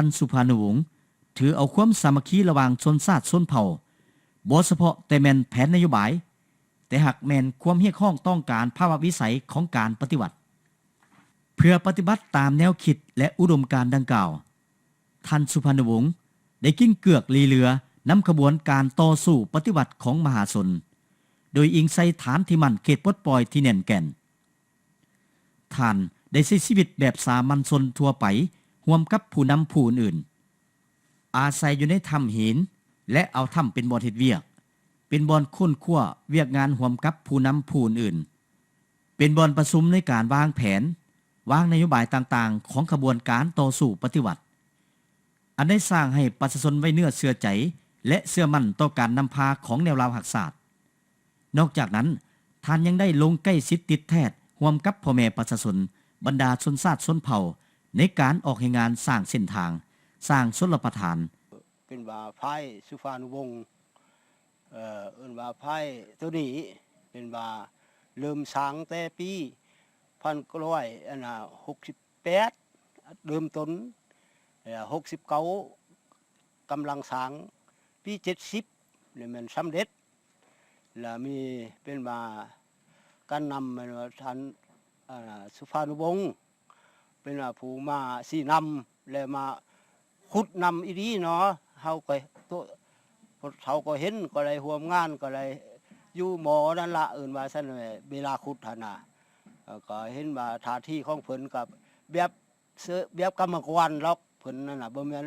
ນສຸພານຸວົງ ຖືເອົາຄວາມສາມັກຄີລະຫວ່າງຊົນຊາດຊົນເຜົ່າ ບໍ່ສະເພາະແຕ່ແມ່ນແຜນນະໂຍບາຍ, ແຕ່ຫາກແມ່ນຄວາມຮຽກຮ້ອງຕ້ອງການພາວະວິໄສຂອງການປະຕິວັດ. ເພື່ອປະຕິບັດຕາມແນວຄິດ ແລະ ອຸດົມການດັ່ງກ່າວ, ທ່ານສຸພານຸວົງ ໄດ້ກິນເກືອກລີເຫຼືອນຳຂະບວນການຕໍ່ສູ້ປະຕິວັດຂອງມະຫາຊົນ, ໂດຍອີງໃສ່ຖານທີ່ໝັ້ນເຂດປົດປ່ອຍທີ່ແໜ້ນແກ່ນ. ທ່ານໄດ້ໃຊ້ຊີວິດແບບສາມັນຊົນທົ່ວໄປຮ່ວມກັບຜູ້ນຳຜູ້ອື່ນໆ, ອາໄສຢູ່ໃນຖ້ຳຫີນ ແລະ ເອົາຖ້ຳເປັນບ່ອນເຮັດວຽກ, ເປັນບ່ອນຄົ້ນຄວ້າວຽກງານຮ່ວມກັບຜູ້ນຳຜູ້ອື່ນໆ, ເປັນບ່ອນປະຊຸມໃນການວາງແຜນ, ວາງນະໂຍບາຍຕ່າງໆຂອງຂະບວນການຕໍ່ສູ້ປະຕິວັດ. ອັນໄດ້ສ້າງໃຫ້ປະຊາຊົນໄວ້ເນື້ອເຊື່ອໃຈ ແລະ ເຊື່ອໝັ້ນຕໍ່ການນຳພາຂອງແນວລາວຮັກຊາດ. ນອກຈາກນັ້ນ, ທ່ານຍັງໄດ້ລົງໃກ້ຊິດຕິດແທດຮ່ວມກັບພໍ່ແມ່ປະຊາຊົນ, ບັນດາຊົນຊາດຊົນເຜົ່າ ໃນການອອກແຮງງານສ້າງເສັ້ນທາງ, ສ້າງຊົນລະປະທານ. ເປັນວ່າຝ້າຍສຸພານຸວົງ ເອີ ເອີ້ນວ່າຝ້າຍໂຕນີ້ ເປັນວ່າເລີ່ມສ້າງແຕ່ປີພັນເກົ້າຮ້ອຍ ອັນນ່າ ຫົກສິບ ແປດ ເລີ່ມຕົ້ນ ເອີ ຫົກສິບເກົ້າ ກຳລັງສ້າງ ປີເຈັດສິບນີ້ແມ່ນສຳເລັດ ແລ້ວມີເປັນວ່າການນຳແມ່ນວ່າທ່ານ ອາ ສຸພານຸວົງ ເປັນວ່າຜູ້ມາຊີ້ນຳ ແລະ ມາຂຸດນຳອີ່ຫຼີເນາະ. ເຮົາກໍ ໂຕ ພວກເຮົາກໍເຫັນ ກໍໄດ້ຮ່ວມງານ ກໍໄດ້ຢູ່ໝໍນັ້ນລະ ເອີ້ນວ່າຊັ້ນແຫຼະ ເວລາຂຸດຫັ້ນນະ ເອີ ກໍເຫັນວ່າທ່າທີຂອງເພິ່ນກໍແບບ ເຊິ່ງແບບກຳມະກອນດອກ ເພິ່ນນັ້ນນະ ບໍ່ແມ່ນ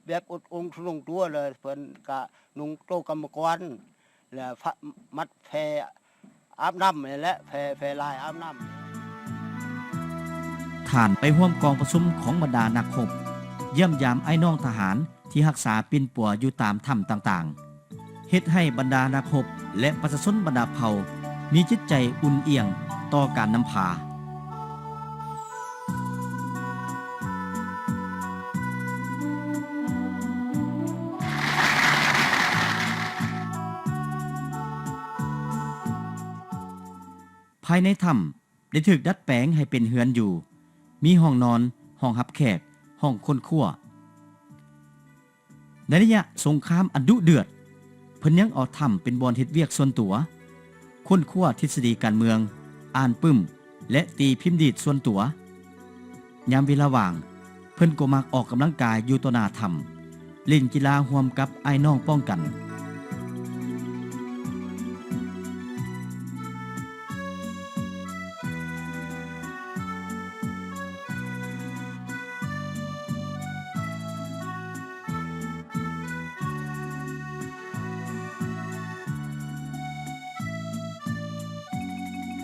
ແບບອົດອົງທຸລົງຕົວເລີຍ ເພິ່ນກະນຸ່ງໂຕກຳມະກອນ ແລະ ພະ ມັດແພອາບນ້ຳນີ້ແຫຼະ ແພ ແພລາຍອາບນ້ຳ. ທ່ານໄປຮ່ວມກອງປະຊຸມຂອງບັນດານັກຮົບ, ຢ້ຽມຢາມອ້າຍນ້ອງທະຫານ ທີ່ຮັກສາປິ່ນປົວຢູ່ຕາມຖ້ຳຕ່າງໆ, ເຮັດໃຫ້ບັນດານັກຮົບ ແລະ ປະຊາຊົນບັນດາເຜົ່າມີຈິດໃຈອຸ່ນອຽງຕໍ່ການນຳພາ. ພາຍໃນຖ້ຳ ໄດ້ຖືກດັດແປງໃຫ້ເປັນເຮືອນຢູ່, ມີຫ້ອງນອນ, ຫ້ອງຮັບແຂກ, ຫ້ອງຄົ້ນຄວ້າ. ໃນໄລຍະສົງຄາມອັນດຸເດືອດ, ເພິ່ນຍັງເອົາຖ້ຳເປັນບ່ອນເຮັດວຽກສ່ວນຕົວ, ຄົ້ນຄວ້າທິດສະດີການເມືອງ, ອ່ານປຶ້ມ ແລະ ຕີພິມດີດສ່ວນຕົວ. ຍາມເວລາວ່າງ, ເພິ່ນກໍມັກອອກກຳລັງກາຍຢູ່ຕໍ່ໜ້າຖ້ຳ, ຫຼິ້ນກິລາຮ່ວມກັບອ້າຍນ້ອງປ້ອງກັນ.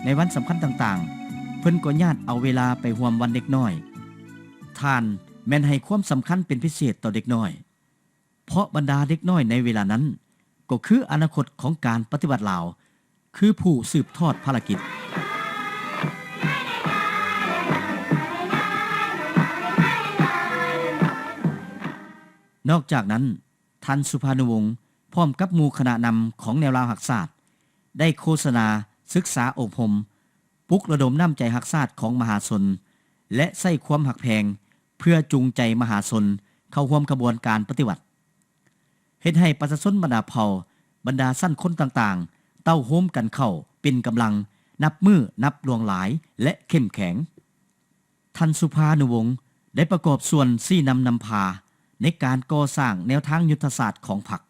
ໃນວັນສຳຄັນຕ່າງໆ, ເພິ່ນກໍຍາດເອົາເວລາໄປຮ່ວມວັນເດັກນ້ອຍ. ທ່ານແມ່ນໃຫ້ຄວາມສຳຄັນເປັນພິເສດຕໍ່ເດັກນ້ອຍ, ເພາະບັນດາເດັກນ້ອຍໃນເວລານັ້ນ ກໍຄືອະນາຄົດຂອງການປະຕິວັດລາວ, ຄືຜູ້ສືບທອດພາລະກິດ. ນອກຈາກນັ້ນ, ທ່ານສຸພານຸວົງ ພ້ອມກັບໝູ່ຄະນະນຳຂອງແນວລາວຮັກຊາດ ໄດ້ໂຄສະນາ, ສຶກສາອົບຮົມ, ປຸກລະດົມນ້ຳໃຈຮັກຊາດຂອງມະຫາຊົນ ແລະ ໃຊ້ຄວາມຮັກແພງເພື່ອຈູງໃຈມະຫາຊົນເຂົ້າຮ່ວມຂະບວນການປະຕິວັດ, ເຮັດໃຫ້ປະຊາຊົນບັນດາເຜົ່າ, ບັນດາຊັ້ນຄົນຕ່າງໆ ເຕົ້າໂຮມກັນເຂົ້າເປັນກຳລັງນັບມື້ນັບຫຼວງຫຼາຍ ແລະ ເຂັ້ມແຂງ. ທ່ານສຸພານຸວົງ ໄດ້ປະກອບສ່ວນຊີ້ນຳນຳພາໃນການກໍ່ສ້າງແນວທາງຍຸດທະສາດຂອງພັກ.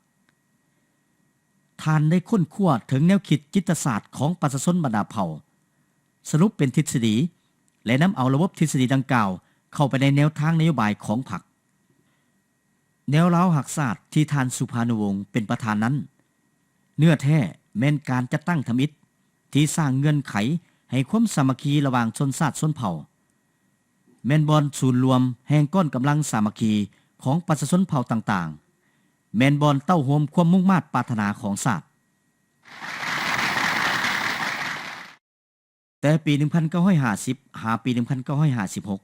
ທ່ານໄດ້ຄົ້ນຄວ້າເຖິງແນວຄິດຈິດຕະສາດຂອງປະຊາຊົນບັນດາເຜົ່າ, ສະຫຼຸບເປັນທິດສະດີ ແລະ ນຳເອົາລະບົບທິດສະດີດັ່ງກ່າວເຂົ້າໄປໃນແນວທາງນະໂຍບາຍຂອງພັກ. ແນວລາວຮັກຊາດທີ່ທ່ານສຸພານຸວົງເປັນປະທານນັ້ນ, ເນື້ອແທ້ແມ່ນການຈັດຕັ້ງທຳອິດທີ່ສ້າງເງື່ອນໄຂໃຫ້ຄວາມສາມັກຄີລະຫວ່າງຊົນຊາດຊົນເຜົ່າ, ແມ່ນບ່ອນສູນລວມແຫ່ງກ້ອນກຳລັງສາມັກຄີຂອງປະຊາຊົນເຜົ່າຕ່າງໆ, ແມ່ນບ່ອນເຕົ້າໂຮມຄວາມມຸ່ງມາດປາດຖະໜາຂອງຊາດ. ແຕ່ປີໜຶ່ງພັນເກົ້າຮ້ອຍຫ້າສິບ ຫາປີໜຶ່ງພັນເກົ້າຮ້ອຍຫ້າສິບຫົກ,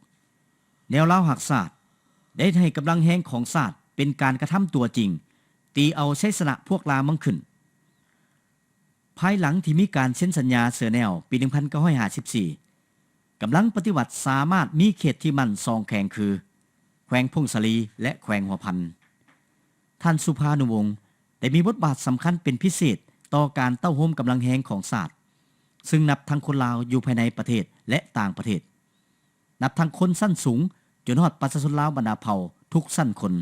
ແນວລາວຮັກຊາດໄດ້ເຮັດໃຫ້ກຳລັງແຮງຂອງຊາດເປັນການກະທຳຕົວຈິງ, ຕີເອົາໄຊຊະນະພວກລ່າເມືອງຂຶ້ນ. ພາຍຫຼັງທີ່ມີການເຊັນສັນຍາເຊີແນວປີໜຶ່ງພັນເກົ້າຮ້ອຍຫ້າສິບສີ່, ກຳລັງປະຕິວັດສາມາດມີເຂດທີ່ໝັ້ນສອງແຂວງຄື ແຂວງຜົ້ງສາລີ ແລະ ແຂວງຫົວພັນ. ທ່ານສຸພານຸວົງ ໄດ້ມີບົດບາດສຳຄັນເປັນພິເສດຕໍ່ການເຕົ້າໂຮມກຳລັງແຮງຂອງຊາດ, ຊຶ່ງນັບທັງຄົນລາວຢູ່ພາຍໃນປະເທດ ແລະ ຕ່າງປະເທດ, ນັບທັງຄົນຊັ້ນສູງຈົນຮອດປະຊາຊົນລາວບັນດາເຜົ່າທຸກຊັ້ນຄົນ.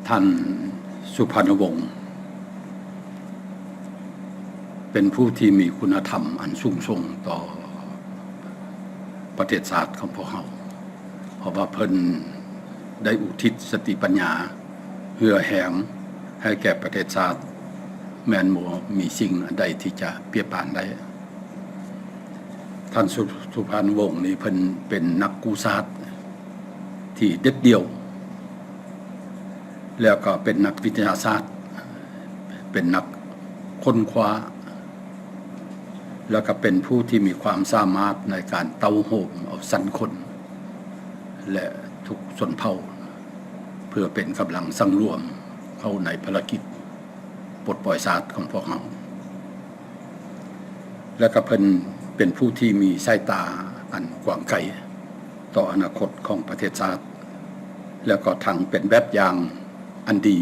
ທ່ານສຸພານຸວົງ ເປັນຜູ້ທີ່ມີຄຸນນະທຳອັນສູງສົ່ງຕໍ່ປະເທດຊາດຂອງພວກເຮົາ, ເພາະວ່າເພິ່ນໄດ້ອຸທິດສະຕິປັນຍາເຫື່ອແຮງໃຫ້ແກ່ປະເທດຊາດ ແມ່ນບໍ່ມີສິ່ງອັນໃດທີ່ຈະປຽບປານໄດ້. ທ່ານ ສຸ ສຸພານຸວົງນີ້ ເພິ່ນເປັນນັກກູ້ຊາດທີ່ເດັດດ່ຽວ ແລ້ວກໍເປັນນັກວິທະຍາສາດ, ເປັນນັກຄົ້ນຄວ້າ, ແລ້ວກໍເປັນຜູ້ທີ່ມີຄວາມສາມາດໃນການເຕົ້າໂຮມເອົາຊັ້ນຄົນ ແລະ ທຸກຊົນເຜົ່າ ເພື່ອເປັນກຳລັງສັງລວມເຂົ້າໃນພາລະກິດ ປົດປ່ອຍຊາດຂອງພວກເຮົາ ແລະ ກໍເພິ່ນເປັນຜູ້ທີ່ມີສາຍຕາອັນກວ້າງໄກຕໍ່ອະນາຄົດຂອງປະເທດຊາດ, ແລະ ກໍທັງເປັນແບບຢ່າງອັນດີ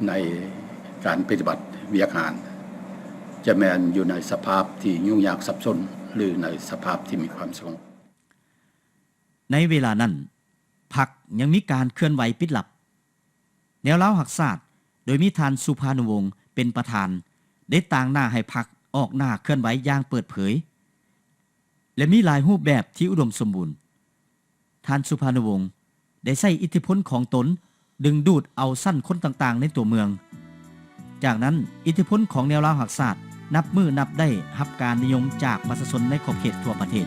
ໃນການປະຕິບັດວຽກງານ, ຈະແມ່ນຢູ່ໃນສະພາບທີ່ຫຍຸ້ງຍາກສັບສົນ ຫຼື ໃນສະພາບທີ່ມີຄວາມສະຫງົບ. ໃນເວລານັ້ນ, ພັກຍັງມີການເຄື່ອນໄຫວປິດລັບ. ແນວລາວຮັກຊາດ ໂດຍມີທ່ານ ສຸພານຸວົງ ເປັນປະທານ ໄດ້ຕາງໜ້າໃຫ້ພັກອອກໜ້າເຄື່ອນໄຫວຢ່າງເປີດເຜີຍ ແລະ ມີຫຼາຍຮູບແບບທີ່ອຸດົມສົມບູນ. ທ່ານ ສຸພານຸວົງ ໄດ້ໃຊ້ອິດທິພົນຂອງຕົນດຶງດູດເອົາຊັ້ນຄົນຕ່າງໆໃນຕົວເມືອງ. ຈາກນັ້ນ, ອິດທິພົນຂອງແນວລາວຮັກຊາດ ນັບມື້ນັບໄດ້ຮັບການນິຍົມຈາກປະຊາຊົນໃນຂອບເຂດທົ່ວປະເທດ.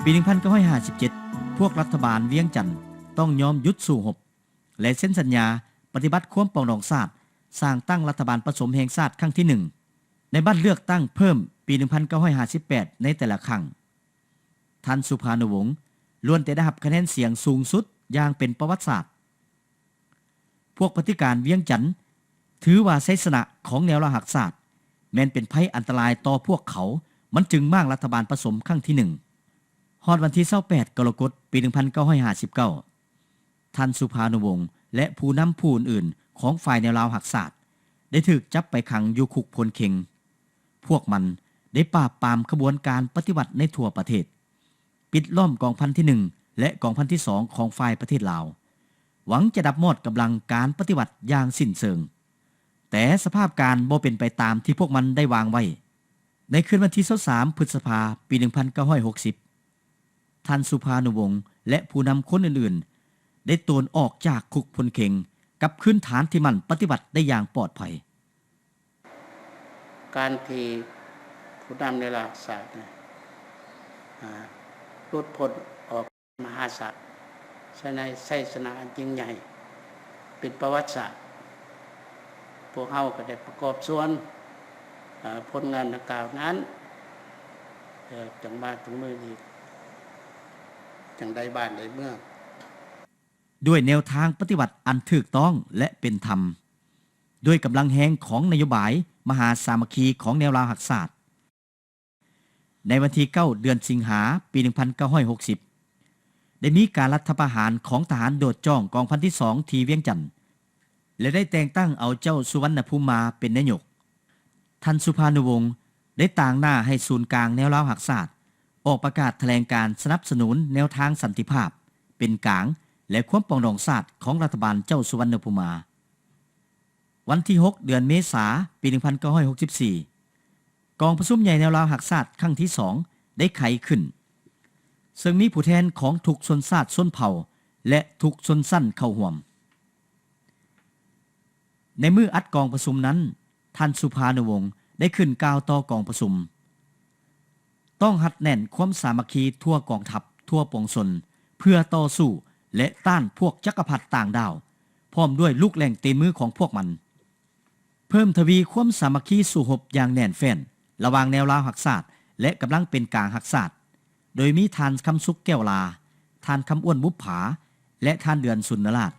ປີໜຶ່ງພັນເກົ້າຮ້ອຍຫ້າສິບເຈັດ ພວກລັດຖະບານວຽງຈັນຕ້ອງຍອມຢຸດສູ້ຮົບ ແລະ ເຊັນສັນຍາປະຕິບັດຄວາມປອງດອງຊາດ, ສ້າງຕັ້ງລັດຖະບານປະສົມແຫ່ງຊາດຄັ້ງທີໜຶ່ງ ໃນບັດເລືອກຕັ້ງເພີ່ມປີໜຶ່ງພັນເກົ້າຮ້ອຍຫ້າສິບແປດໃນແຕ່ລະຄັ້ງ. ທ່ານ ສຸພານຸວົງ ລ້ວນແຕ່ໄດ້ຮັບຄະແນນສຽງສູງສຸດຢ່າງເປັນປະຫວັດສາດ. ພວກປະຕິການວຽງຈັນຖືວ່າໄຊຊະນະຂອງແນວລາວຮັກຊາດ ແມ່ນເປັນໄພອັນຕະລາຍຕໍ່ພວກເຂົາ, ມັນຈຶ່ງມ້າງລັດຖະບານປະສົມຄັ້ງທີໜຶ່ງ. ຮອດວັນທີຊາວແປດ ກໍລະກົດ ປີໜຶ່ງພັນເກົ້າຮ້ອຍຫ້າສິບເກົ້າ ທ່ານ ສຸພານຸວົງ ແລະ ຜູ້ນຳຜູ້ອື່ນໆຂອງຝ່າຍແນວລາວຮັກຊາດ ໄດ້ຖືກຈັບໄປຂັງຢູ່ຄຸກໂພນເຄັງ. ພວກມັນໄດ້ປາບປາມຂະບວນການປະຕິວັດໃນທົ່ວປະເທດ, ປິດລ້ອມກອງພັນທີໜຶ່ງ ແລະ ກອງພັນທີສອງຂອງຝ່າຍປະເທດລາວ, ຫວັງຈະດັບມອດກຳລັງການປະຕິວັດຢ່າງສິ້ນເຊີງ. ແຕ່ສະພາບການບໍ່ເປັນໄປຕາມທີ່ພວກມັນໄດ້ວາງໄວ້. ໃນຄືນວັນທີຊາວສາມ ພຶດສະພາ ປີໜຶ່ງພັນເກົ້າຮ້ອຍຫົກສິບ ທ່ານ ສຸພານຸວົງ ແລະ ຜູ້ນຳຄົນອື່ນໆ ໄດ້ໂຕນອອກຈາກຄຸກໂພນເຄັງ ກັບຄືນຖານທີ່ໝັ້ນປະຕິວັດໄດ້ຢ່າງປອດໄພ. ການທີ່ຜູ້ນຳແນວລາວຮັກຊາດ ອາ ຫຼຸດພົ້ນອອກມະຫາສາດ ສະໄນ ໄຊຊະນະອັນຍິ່ງໃຫຍ່ ເປັນປະຫວັດສາດ. ພວກເຮົາກໍໄດ້ປະກອບສ່ວນ ອາ ຜົນງານດັ່ງກ່າວນັ້ນ ເອີ ຈັ່ງມາເຖິງມື້ນີ້ ຈັ່ງໄດ້ບ້ານໄດ້ເມືອງ. ດ້ວຍແນວທາງປະຕິວັດອັນຖືກຕ້ອງ ແລະ ເປັນທຳ, ດ້ວຍກຳລັງແຮງຂອງນະໂຍບາຍມະຫາສາມັກຄີຂອງແນວລາວຮັກຊາດ, ໃນວັນທີເກົ້າ ເດືອນສິງຫາ ປີໜຶ່ງພັນເກົ້າຮ້ອຍຫົກສິບ ໄດ້ມີການລັດຖະປະຫານຂອງທະຫານໂດດຈ້ອງກອງພັນທີສອງທີ່ວຽງຈັນ ແລະ ໄດ້ແຕ່ງຕັ້ງເອົາເຈົ້າ ສຸວັນນະພູມມາ ເປັນນາຍົກ. ທ່ານ ສຸພານຸວົງ ໄດ້ຕາງໜ້າໃຫ້ສູນກາງແນວລາວຮັກຊາດ ອອກປະກາດຖະແຫຼງການສະໜັບສະໜູນແນວທາງສັນຕິພາບເປັນກາງ ແລະ ຄວາມປອງດອງຊາດຂອງລັດຖະບານເຈົ້າ ສຸວັນນະພູມມາ. ວັນທີຫົກ ເດືອນເມສາ ປີໜຶ່ງພັນເກົ້າຮ້ອຍຫົກສິບສີ່ ກອງປະຊຸມໃຫຍ່ແນວລາວຮັກຊາດຄັ້ງທີສອງ ໄດ້ໄຂຂຶ້ນ, ເຊິ່ງມີຜູ້ແທນຂອງທຸກຊົນຊາດຊົນເຜົ່າ ແລະ ທຸກຊົນຊັ້ນເຂົ້າຮ່ວມ. ໃນມື້ອັດກອງປະຊຸມນັ້ນ, ທ່ານ ສຸພານຸວົງ ໄດ້ຂຶ້ນກ່າວຕໍ່ກອງປະຊຸມ, ຕ້ອງຮັດແໜ້ນຄວາມສາມັກຄີທົ່ວກອງທັບ, ທົ່ວປວງຊົນ ເພື່ອຕໍ່ສູ້ ແລະ ຕ້ານພວກຈັກກະພັດຕ່າງດ້າວ ພ້ອມດ້ວຍລູກແຫຼ່ງຕີນມືຂອງພວກມັນ. ເພີ່ມທະວີຄວາມສາມັກຄີສູ້ຮົບຢ່າງແໜ້ນແຟ້ນລະຫວ່າງແນວລາວຮັກຊາດ ແລະ ກຳລັງເປັນກາງຮັກຊາດ, ໂດຍມີທ່ານ ຄຳສຸກ ແກ້ວລາ, ທ່ານ ຄຳອ້ວນ ບຸບຜາ ແລະ ທ່ານ ເດືອນ ສຸນນະລາດ.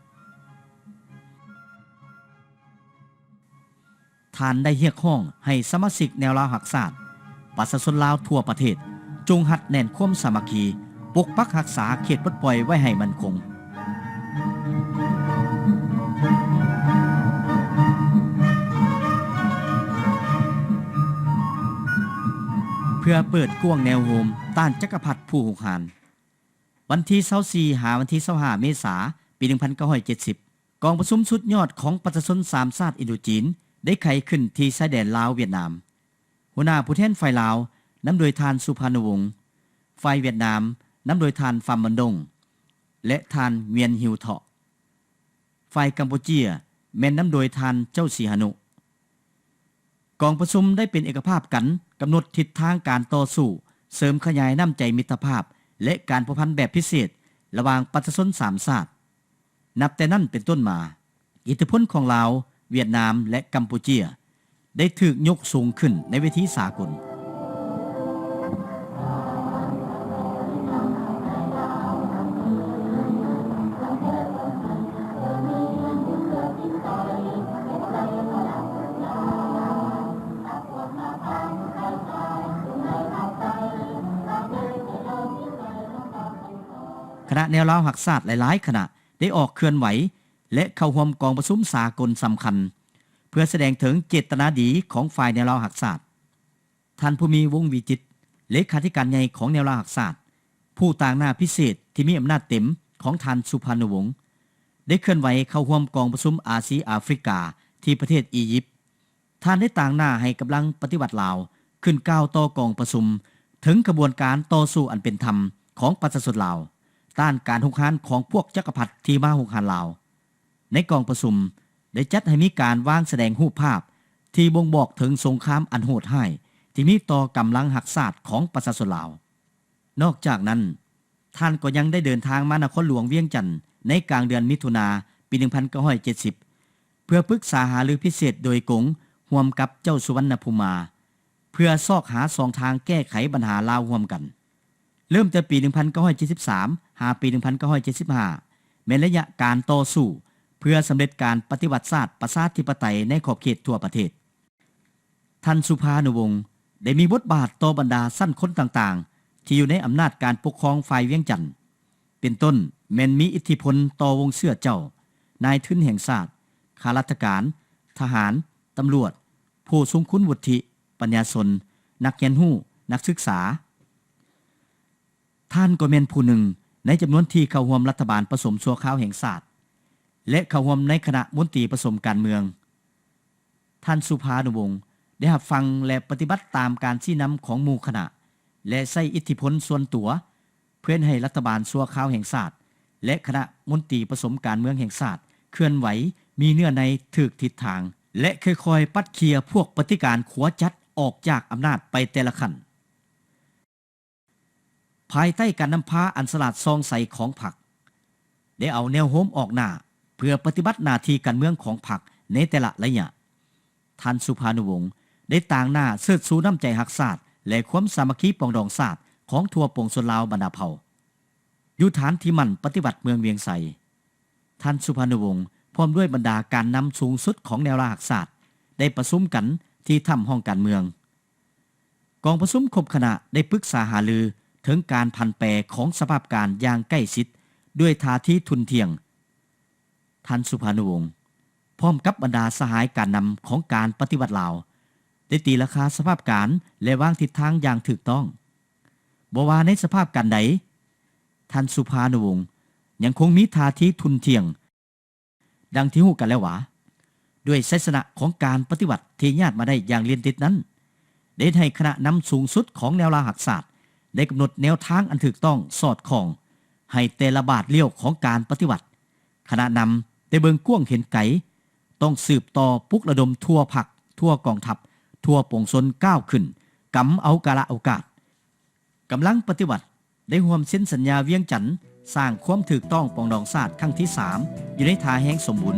ທ່ານໄດ້ຮຽກຮ້ອງໃຫ້ສະມາຊິກແນວລາວຮັກຊາດ, ປະຊາຊົນລາວທົ່ວປະເທດ ຈົ່ງຮັດແໜ້ນຄວາມສາມັກຄີ, ປົກປັກຮັກສາເຂດປົດປ່ອຍໄວ້ໃຫ້ໝັ້ນຄົງ. ເພື່ອເປີດກວ້າງແນວໂຮມຕ້ານຈັກກະພັດຜູ້ຮຸກຮານ, ວັນທີຊາວສີ່ ຫາວັນທີຊາວຫ້າ ເມສາ ປີໜຶ່ງພັນເກົ້າຮ້ອຍເຈັດສິບ ກອງປະຊຸມສຸດຍອດຂອງປະຊາຊົນສາມຊາດອິນໂດຈີນ ໄດ້ໄຂຂຶ້ນທີ່ຊາຍແດນລາວ-ຫວຽດນາມ. ຫົວໜ້າຜູ້ແທນຝ່າຍລາວ ນຳໂດຍທ່ານ ສຸພານຸວົງ, ຝ່າຍຫວຽດນາມ ນຳໂດຍທ່ານ ຟາມ ວັນດົງ ແລະ ທ່ານ ຫວຽນ ຮິວເທາະ, ຝ່າຍກຳປູເຈຍ ແມ່ນນຳໂດຍທ່ານ ເຈົ້າສີຫະນຸ. ກອງປະຊຸມໄດ້ເປັນເອກະພາບກັນ ກຳນົດທິດທາງການຕໍ່ສູ້, ເສີມຂະຫຍາຍນ້ຳໃຈມິດຕະພາບ ແລະ ການພົວພັນແບບພິເສດ ລະຫວ່າງປະຊາຊົນສາມຊາດ. ນັບແຕ່ນັ້ນເປັນຕົ້ນມາ, ອິດທິພົນຂອງລາວ, ຫວຽດນາມ ແລະ ກຳປູເຈຍ ໄດ້ຖືກຍົກສູງຂຶ້ນໃນເວທີສາກົນ. ຄະນະແນວລາວຮັກຊາດຫຼາຍໆຄະນະ ໄດ້ອອກເຄື່ອນໄຫວ ແລະ ເຂົ້າຮ່ວມກອງປະຊຸມສາກົນສຳຄັນ ເພື່ອສະແດງເຖິງເຈດຕະນາດີຂອງຝ່າຍແນວລາວຮັກຊາດ. ທ່ານ ພູມີ ວົງວິຈິດ, ເລຂາທິການໃຫຍ່ຂອງແນວລາວຮັກຊາດ, ຜູ້ຕາງໜ້າພິເສດທີ່ມີອຳນາດເຕັມຂອງທ່ານ ສຸພານຸວົງ, ໄດ້ເຄື່ອນໄຫວເຂົ້າຮ່ວມກອງປະຊຸມອາຊີອາຟຣິກາທີ່ປະເທດອີຢິບ. ທ່ານໄດ້ຕາງໜ້າໃຫ້ກຳລັງປະຕິວັດລາວຂຶ້ນກ່າວຕໍ່ກອງປະຊຸມເຖິງຂະບວນການຕໍ່ສູ້ອັນເປັນທຳຂອງປະຊາຊົນລາວ ຕ້ານການຮຸກຮານຂອງພວກຈັກກະພັດທີ່ມາຮຸກຮານລາວ. ໃນກອງປະຊຸມໄດ້ຈັດໃຫ້ມີການວາງສະແດງຮູບພາບທີ່ບົ່ງບອກເຖິງສົງຄາມອັນໂຫດຮ້າຍທີ່ມີຕໍ່ກຳລັງຮັກຊາດຂອງປະຊາຊົນລາວ. ນອກຈາກນັ້ນ, ທ່ານກໍຍັງໄດ້ເດີນທາງມານະຄອນຫຼວງວຽງຈັນໃນກາງເດືອນມິຖຸນາ ປີໜຶ່ງພັນເກົ້າຮ້ອຍເຈັດສິບ ເພື່ອປຶກສາຫາລືພິເສດໂດຍກົງຮ່ວມກັບເຈົ້າສຸວັນນະພູມາ ເພື່ອຊອກຫາຊ່ອງທາງແກ້ໄຂບັນຫາລາວຮ່ວມກັນ. ເລີ່ມແຕ່ປີໜຶ່ງພັນເກົ້າຮ້ອຍເຈັດສິບສາມ ຫາປີໜຶ່ງພັນເກົ້າຮ້ອຍເຈັດສິບຫ້າ ແມ່ນໄລຍະການຕໍ່ສູ້ເພື່ອສຳເລັດການປະຕິວັດຊາດປະຊາທິປະໄຕໃນຂອບເຂດທົ່ວປະເທດ. ທ່ານ ສຸພານຸວົງ ໄດ້ມີບົດບາດຕໍ່ບັນດາຊັ້ນຄົນຕ່າງໆ ທີ່ຢູ່ໃນອຳນາດການປົກຄອງຝ່າຍວຽງຈັນ, ເປັນຕົ້ນແມ່ນມີອິດທິພົນຕໍ່ວົງເຊື້ອເຈົ້າ, ນາຍທຶນແຫ່ງຊາດ, ຂ້າລາຊະການ, ທະຫານ, ຕຳຫຼວດ, ຜູ້ຊົງຄຸນວຸດທິ, ປັນຍາຊົນ, ນັກຮຽນຮູ້, ນັກສຶກສາ. ທ່ານກໍແມ່ນຜູ້ໜຶ່ງໃນຈຳນວນທີ່ເຂົ້າຮ່ວມລັດຖະບານປະສົມຊົ່ວຄາວແຫ່ງຊາດ ແລະ ເຂົ້າຮ່ວມໃນຄະນະມົນຕີປະສົມການເມືອງ. ທ່ານ ສຸພານຸວົງ ໄດ້ຮັບຟັງ ແລະ ປະຕິບັດຕາມການຊີ້ນຳຂອງໝູ່ຄະນະ ແລະ ໃຊ້ອິດທິພົນສ່ວນຕົວ ເພື່ອເຮັດໃຫ້ລັດຖະບານຊົ່ວຄາວແຫ່ງຊາດ ແລະ ຄະນະມົນຕີປະສົມການເມືອງແຫ່ງຊາດເຄື່ອນໄຫວ, ມີເນື້ອໃນ, ຖືກທິດທາງ ແລະ ຄ່ອຍໆປັດເຂ່ຍພວກປະຕິການຂົວຈັດອອກຈາກອຳນາດໄປແຕ່ລະຂັ້ນ. ພາຍໃຕ້ການນຳພາອັນສະຫຼາດສ່ອງໃສຂອງພັກ ໄດ້ເອົາແນວໂຮມອອກໜ້າເພື່ອປະຕິບັດໜ້າທີ່ການເມືອງຂອງພັກໃນແຕ່ລະໄລຍະ. ທ່ານ ສຸພານຸວົງ ໄດ້ຕາງໜ້າເຊີດຊູນ້ຳໃຈຮັກຊາດ ແລະ ຄວາມສາມັກຄີປອງດອງຊາດຂອງທົ່ວປວງຊົນລາວບັນດາເຜົ່າ ຢູ່ຖານທີ່ໝັ້ນປະຕິວັດເມືອງວຽງໄຊ. ທ່ານ ສຸພານຸວົງ ພ້ອມດ້ວຍບັນດາການນຳສູງສຸດຂອງແນວລາວຮັກຊາດ ໄດ້ປະຊຸມກັນທີ່ຖ້ຳຫ້ອງການເມືອງ. ກອງປະຊຸມຄົບຄະນະໄດ້ປຶກສາຫາລືເຖິງການຜັນແປຂອງສະພາບການຢ່າງໃກ້ຊິດດ້ວຍທ່າທີທຸ່ນທ່ຽງ. ທ່ານ ສຸພານຸວົງ ພ້ອມກັບບັນດາສະຫາຍການນຳຂອງການປະຕິວັດລາວ ໄດ້ຕີລາຄາສະພາບການ ແລະ ວາງທິດທາງຢ່າງຖືກຕ້ອງ. ບໍ່ວ່າໃນສະພາບການໃດ, ທ່ານ ສຸພານຸວົງ ຍັງຄົງມີທ່າທີທຸ່ນທ່ຽງ. ດັ່ງທີ່ຮູ້ກັນແລ້ວວ່າ, ດ້ວຍໄຊຊະນະຂອງການປະຕິວັດທີ່ຍາດມາໄດ້ຢ່າງລຽນຕິດນັ້ນ, ໄດ້ເຮັດໃຫ້ຄະນະນຳສູງສຸດຂອງແນວລາວຮັກຊາດ ໄດ້ກຳນົດແນວທາງອັນຖືກຕ້ອງສອດຄ່ອງໃຫ້ແຕ່ລະບາດລ້ຽວຂອງການປະຕິວັດ. ຄະນະນຳໄດ້ເບິ່ງກວ້າງເຫັນໄກ, ຕ້ອງສືບຕໍ່ປຸກລະດົມທົ່ວພັກ, ທົ່ວກອງທັບ, ທົ່ວປວງຊົນກ້າວຂຶ້ນ, ກຳເອົາກາລະໂອກາດ. ກຳລັງປະຕິວັດໄດ້ຮ່ວມເຊັນສັນຍາວຽງຈັນ ສ້າງຄວາມຖືກຕ້ອງປອງດອງຊາດຄັ້ງທີສາມ ຢູ່ໃນທ່າແຮງສົມບູນ.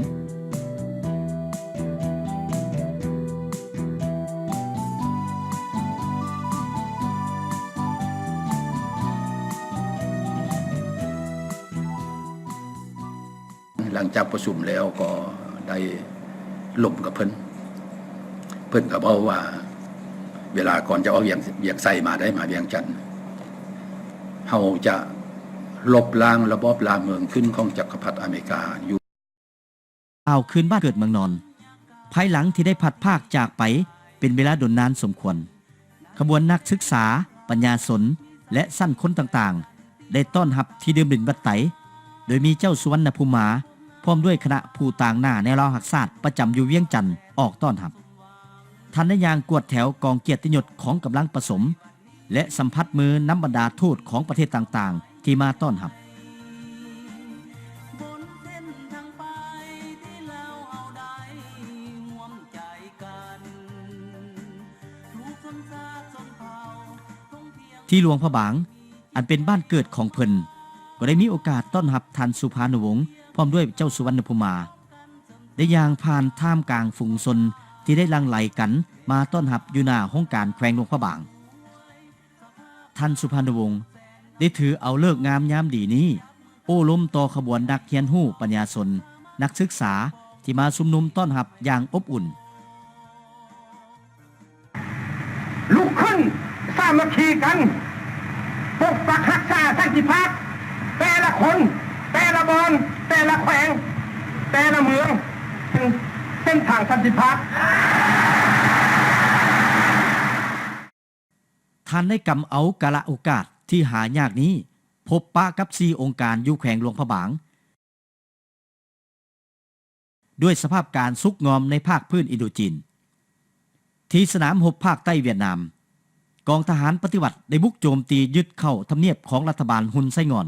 ຫຼັງຈາກປະຊຸມແລ້ວກໍໄດ້ລົມກັບເພິ່ນ ເພິ່ນກໍເວົ້າວ່າ ເວລາກ່ອນຈະອອກວຽງ ວຽງໄຊມາໄດ້ ມາວຽງຈັນ ເຮົາຈະລົບລ້າງລະບອບລ່າເມືອງຂຶ້ນຂອງຈັກກະພັດອາເມລິກາຢູ່. ລາວຄືນບ້ານເກີດເມືອງນອນ ພາຍຫຼັງທີ່ໄດ້ພັດພາກຈາກໄປເປັນເວລາດົນນານສົມຄວນ, ຂະບວນນັກສຶກສາ, ປັນຍາຊົນ ແລະ ຊັ້ນຄົນຕ່າງໆ ໄດ້ຕ້ອນຮັບທີ່ດື່ມດິນວັດໄຕ ໂດຍມີເຈົ້າສຸວັນນະພູມາ ພ້ອມດ້ວຍຄະນະຜູ້ຕາງໜ້າແນວລາວຮັກຊາດປະຈຳຢູ່ວຽງຈັນອອກຕ້ອນຮັບ. ທ່ານໄດ້ຍ່າງກວດແຖວກອງກຽດຕິຍົດຂອງກຳລັງປະສົມ ແລະ ສຳຜັດມືນຳບັນດາທູດຂອງປະເທດຕ່າງໆ ທີ່ມາຕ້ອນຮັບ. ທີ່ຫຼວງພະບາງ ອັນເປັນບ້ານເກີດຂອງເພິ່ນ ກໍໄດ້ມີໂອກາດຕ້ອນຮັບທ່ານສຸພານຸວົງ ພ້ອມດ້ວຍເຈົ້າສຸວັນນະພູມາ ໄດ້ຍ່າງຜ່ານທ່າມກາງຝູງຊົນທີ່ໄດ້ຫຼັ່ງໄຫຼກັນມາຕ້ອນຮັບຢູ່ໜ້າຫ້ອງການແຂວງຫຼວງພະບາງ. ທ່ານສຸພານຸວົງໄດ້ຖືເອົາເລີກງາມຍາມດີນີ້ ໂອ້ລົມຕໍ່ຂະບວນນັກຮຽນຮູ້, ປັນຍາຊົນ, ນັກສຶກສາທີ່ມາຊຸມນຸມຕ້ອນຮັບຢ່າງອົບອຸ່ນ. ລຸກຂຶ້ນສາມັກຄີກັນ ປົກປັກຮັກສາສັນຕິພາບ ແຕ່ລະຄົນ ແຕ່ລະບ່ອນ ແຕ່ລະແຂວງ ແຕ່ລະເມືອງ ເສັ້ນທາງສັນຕິພາບ. ທ່ານໄດ້ກຳເອົາກາລະໂອກາດທີ່ຫາຍາກນີ້ ພົບປະກັບສີ່ອົງການຢູ່ແຂວງຫຼວງພະບາງ ດ້ວຍສະພາບການຊຸກງອມໃນພາກພື້ນອິນໂດຈີນ. ທີ່ສະໜາມຮົບພາກໃຕ້ຫວຽດນາມ, ກອງທະຫານປະຕິວັດໄດ້ບຸກໂຈມຕີຍຶດເຂົ້າທຳນຽບຂອງລັດຖະບານຮຸນໄຊງ່ອນ.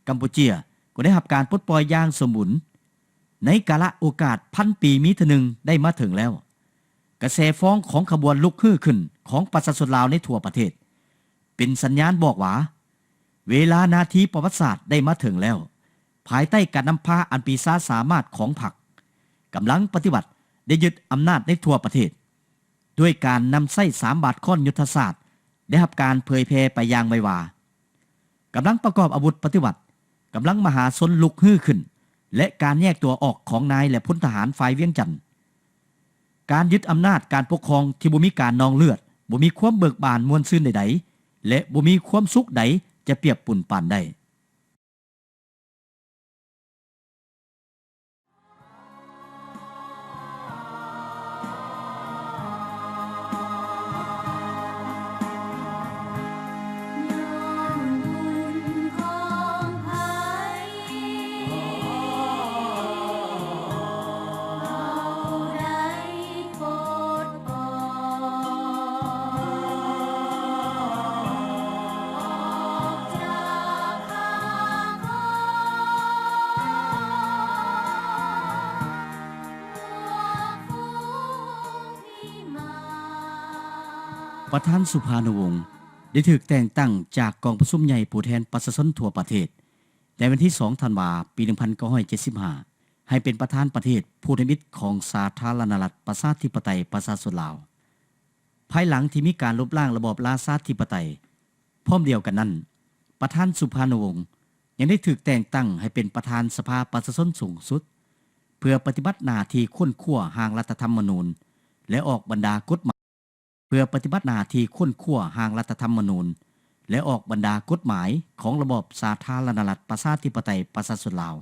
ກຳປູເຈຍກໍໄດ້ຮັບການປົດປ່ອຍຢ່າງສົມບູນ. ໃນກາລະໂອກາດພັນປີມີເທື່ອໜຶ່ງໄດ້ມາເຖິງແລ້ວ, ກະແສຟ້ອງຂອງຂະບວນລຸກຮືຂຶ້ນຂອງປະຊາຊົນລາວໃນທົ່ວປະເທດ ເປັນສັນຍານບອກວ່າ ເວລານາທີປະຫວັດສາດໄດ້ມາເຖິງແລ້ວ. ພາຍໃຕ້ການນຳພາອັນປີຊາສາມາດຂອງພັກ, ກຳລັງປະຕິວັດໄດ້ຍຶດອຳນາດໃນທົ່ວປະເທດ. ດ້ວຍການນຳໃຊ້ສາມບາດຄ້ອນຍຸດທະສາດ ໄດ້ຮັບການເຜີຍແຜ່ໄປຢ່າງໄວວາ. ກຳລັງປະກອບອາວຸດປະຕິວັດ, ກຳລັງມະຫາຊົນລຸກຮືຂຶ້ນ ແລະ ການແຍກຕົວອອກຂອງນາຍ ແລະ ພົນທະຫານຝ່າຍວຽງຈັນ. ການຍຶດອຳນາດການປົກຄອງທີ່ບໍ່ມີການນອງເລືອດ, ບໍ່ມີຄວາມເບີກບານມ່ວນຊື່ນໃດໆ ແລະ ບໍ່ມີຄວາມສຸກໃດຈະປຽບປຸນປານໄດ້. ປະທານສຸພານຸວົງ ໄດ້ຖືກແຕ່ງຕັ້ງຈາກກອງປະຊຸມໃຫຍ່ຜູ້ແທນປະຊາຊົນທົ່ວປະເທດ ໃນວັນທີສອງ ທັນວາ ປີໜຶ່ງພັນເກົ້າຮ້ອຍເຈັດສິບຫ້າ ໃຫ້ເປັນປະທານປະເທດຜູ້ທຳອິດຂອງສາທາລະນະລັດ ປະຊາທິປະໄຕ ປະຊາຊົນລາວ. ພາຍຫຼັງທີ່ມີການລົບລ້າງລະບອບລາຊາທິປະໄຕ, ພ້ອມດຽວກັນນັ້ນ, ປະທານສຸພານຸວົງ ຍັງໄດ້ຖືກແຕ່ງຕັ້ງໃຫ້ເປັນປະທານສະພາປະຊາຊົນສູງສຸດ ເພື່ອປະຕິບັດໜ້າທີ່ຄົ້ນຄວ້າຮ່າງລັດຖະທຳມະນູນ ແລະ ອອກບັນດາກົດໝາຍ ເພື່ອປະຕິບັດໜ້າທີ່ຄົ້ນຄວ້າຮ່າງລັດຖະທຳມະນູນ ແລະ ອອກບັນດາກົດໝາຍຂອງລະບອບສາທາລະນະລັດ ປະຊາທິປະໄຕ ປະຊາຊົນລາວ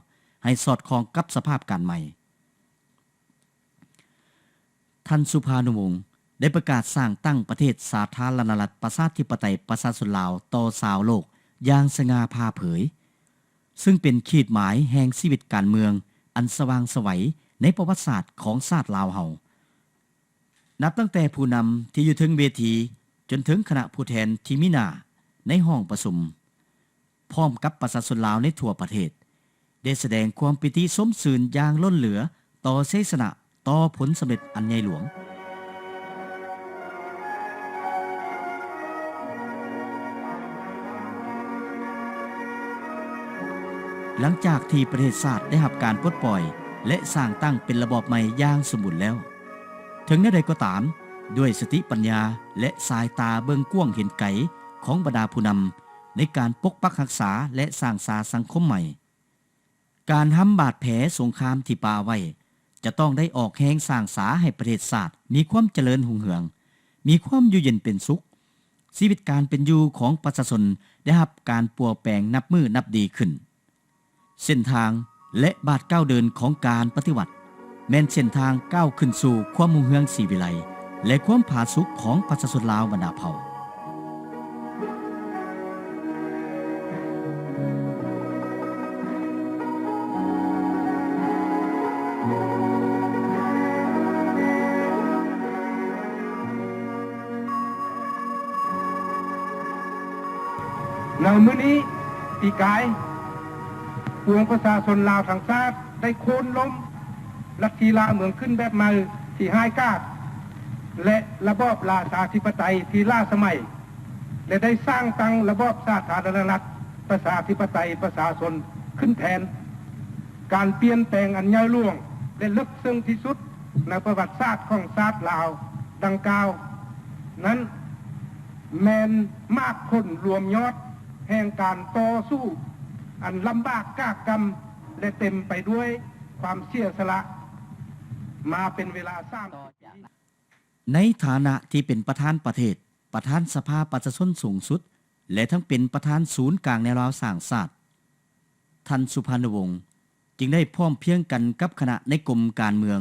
ໃຫ້ສອດຄ່ອງກັບສະພາບການໃໝ່. ທ່ານສຸພານຸວົງ ໄດ້ປະກາດສ້າງຕັ້ງປະເທດສາທາລະນະລັດ ປະຊາທິປະໄຕ ປະຊາຊົນລາວ ຕໍ່ຊາວໂລກຢ່າງສະຫງ່າຜ່າເຜີຍ, ຊຶ່ງເປັນຂີດໝາຍແຫ່ງຊີວິດການເມືອງອັນສະຫວ່າງໄສວໃນປະຫວັດສາດຂອງຊາດລາວເຮົາ. ນັບຕັ້ງແຕ່ຜູ້ນຳທີ່ຢູ່ເທິງເວທີ ຈົນເຖິງຄະນະຜູ້ແທນທີ່ມີໜ້າໃນຫ້ອງປະຊຸມ, ພ້ອມກັບປະຊາຊົນລາວໃນທົ່ວປະເທດ ໄດ້ສະແດງຄວາມປີຕິຊົມຊື່ນຢ່າງລົ້ນເຫຼືອຕໍ່ໄຊຊະນະ ຕໍ່ຜົນສຳເລັດອັນໃຫຍ່ຫຼວງ. ຫຼັງຈາກທີ່ປະເທດຊາດໄດ້ຮັບການປົດປ່ອຍ ແລະ ສ້າງຕັ້ງເປັນລະບອບໃໝ່ຢ່າງສົມບູນແລ້ວ, ເຖິງແນວໃດກໍຕາມ, ດ້ວຍສະຕິປັນຍາ ແລະ ສາຍຕາເບິ່ງກວ້າງເຫັນໄກຂອງບັນດາຜູ້ນຳໃນການປົກປັກຮັກສາ ແລະ ສ້າງສາສັງຄົມໃໝ່, ການຮຳບາດແຜສົງຄາມທີ່ປະໄວ້ ຈະຕ້ອງໄດ້ອອກແຮງສ້າງສາໃຫ້ປະເທດຊາດມີຄວາມຈະເລີນຮຸ່ງເຮືອງ, ມີຄວາມຢູ່ເຢັນເປັນສຸກ, ຊີວິດການເປັນຢູ່ຂອງປະຊາຊົນໄດ້ຮັບການປົວແປງນັບມື້ນັບດີຂຶ້ນ. ເສັ້ນທາງ ແລະ ບາດກ້າວເດີນຂອງການປະຕິວັດ ແມ່ນເສັ້ນທາງກ້າວຂຶ້ນສູ່ຄວາມຮຸ່ງເຮືອງສີວິໄລ ແລະ ຄວາມຜາສຸກຂອງປະຊາຊົນລາວບັນດາເຜົ່າ. ໃນມື້ນີ້ ປີກາຍ ປວງປະຊາຊົນລາວທັງຊາດໄດ້ໂຄ່ນລົ້ມລັດທິລ່າເມືອງຂຶ້ນແບບໃໝ່ທີ່ຮ້າຍກາດ ແລະ ລະບອບລາຊາທິປະໄຕທີ່ລ້າສະໄໝ ແລະ ໄດ້ສ້າງຕັ້ງລະບອບສາທາລະນະລັດປະຊາທິປະໄຕປະຊາຊົນຂຶ້ນແທນ. ການປ່ຽນແປງອັນໃຫຍ່ຫຼວງ ແລະ ເລິກເຊິ່ງທີ່ສຸດໃນປະຫວັດສາດຂອງຊາດລາວດັ່ງກ່າວນັ້ນ ແມ່ນໝາກຜົນລວມຍອດແຫ່ງການຕໍ່ສູ້ອັນລຳບາກກາກກຳ ແລະ ເຕັມໄປດ້ວຍຄວາມເສຍສະຫຼະມາເປັນເວລາສາມສິບປີ. ໃນຖານະທີ່ເປັນປະທານປະເທດ, ປະທານສະພາປະຊາຊົນສູງສຸດ ແລະ ທັງເປັນປະທານສູນກາງແນວລາວສ້າງຊາດ, ທ່ານ ສຸພານຸວົງ ຈຶ່ງໄດ້ພ້ອມພຽງກັນກັບຄະນະໃນກົມການເມືອງ,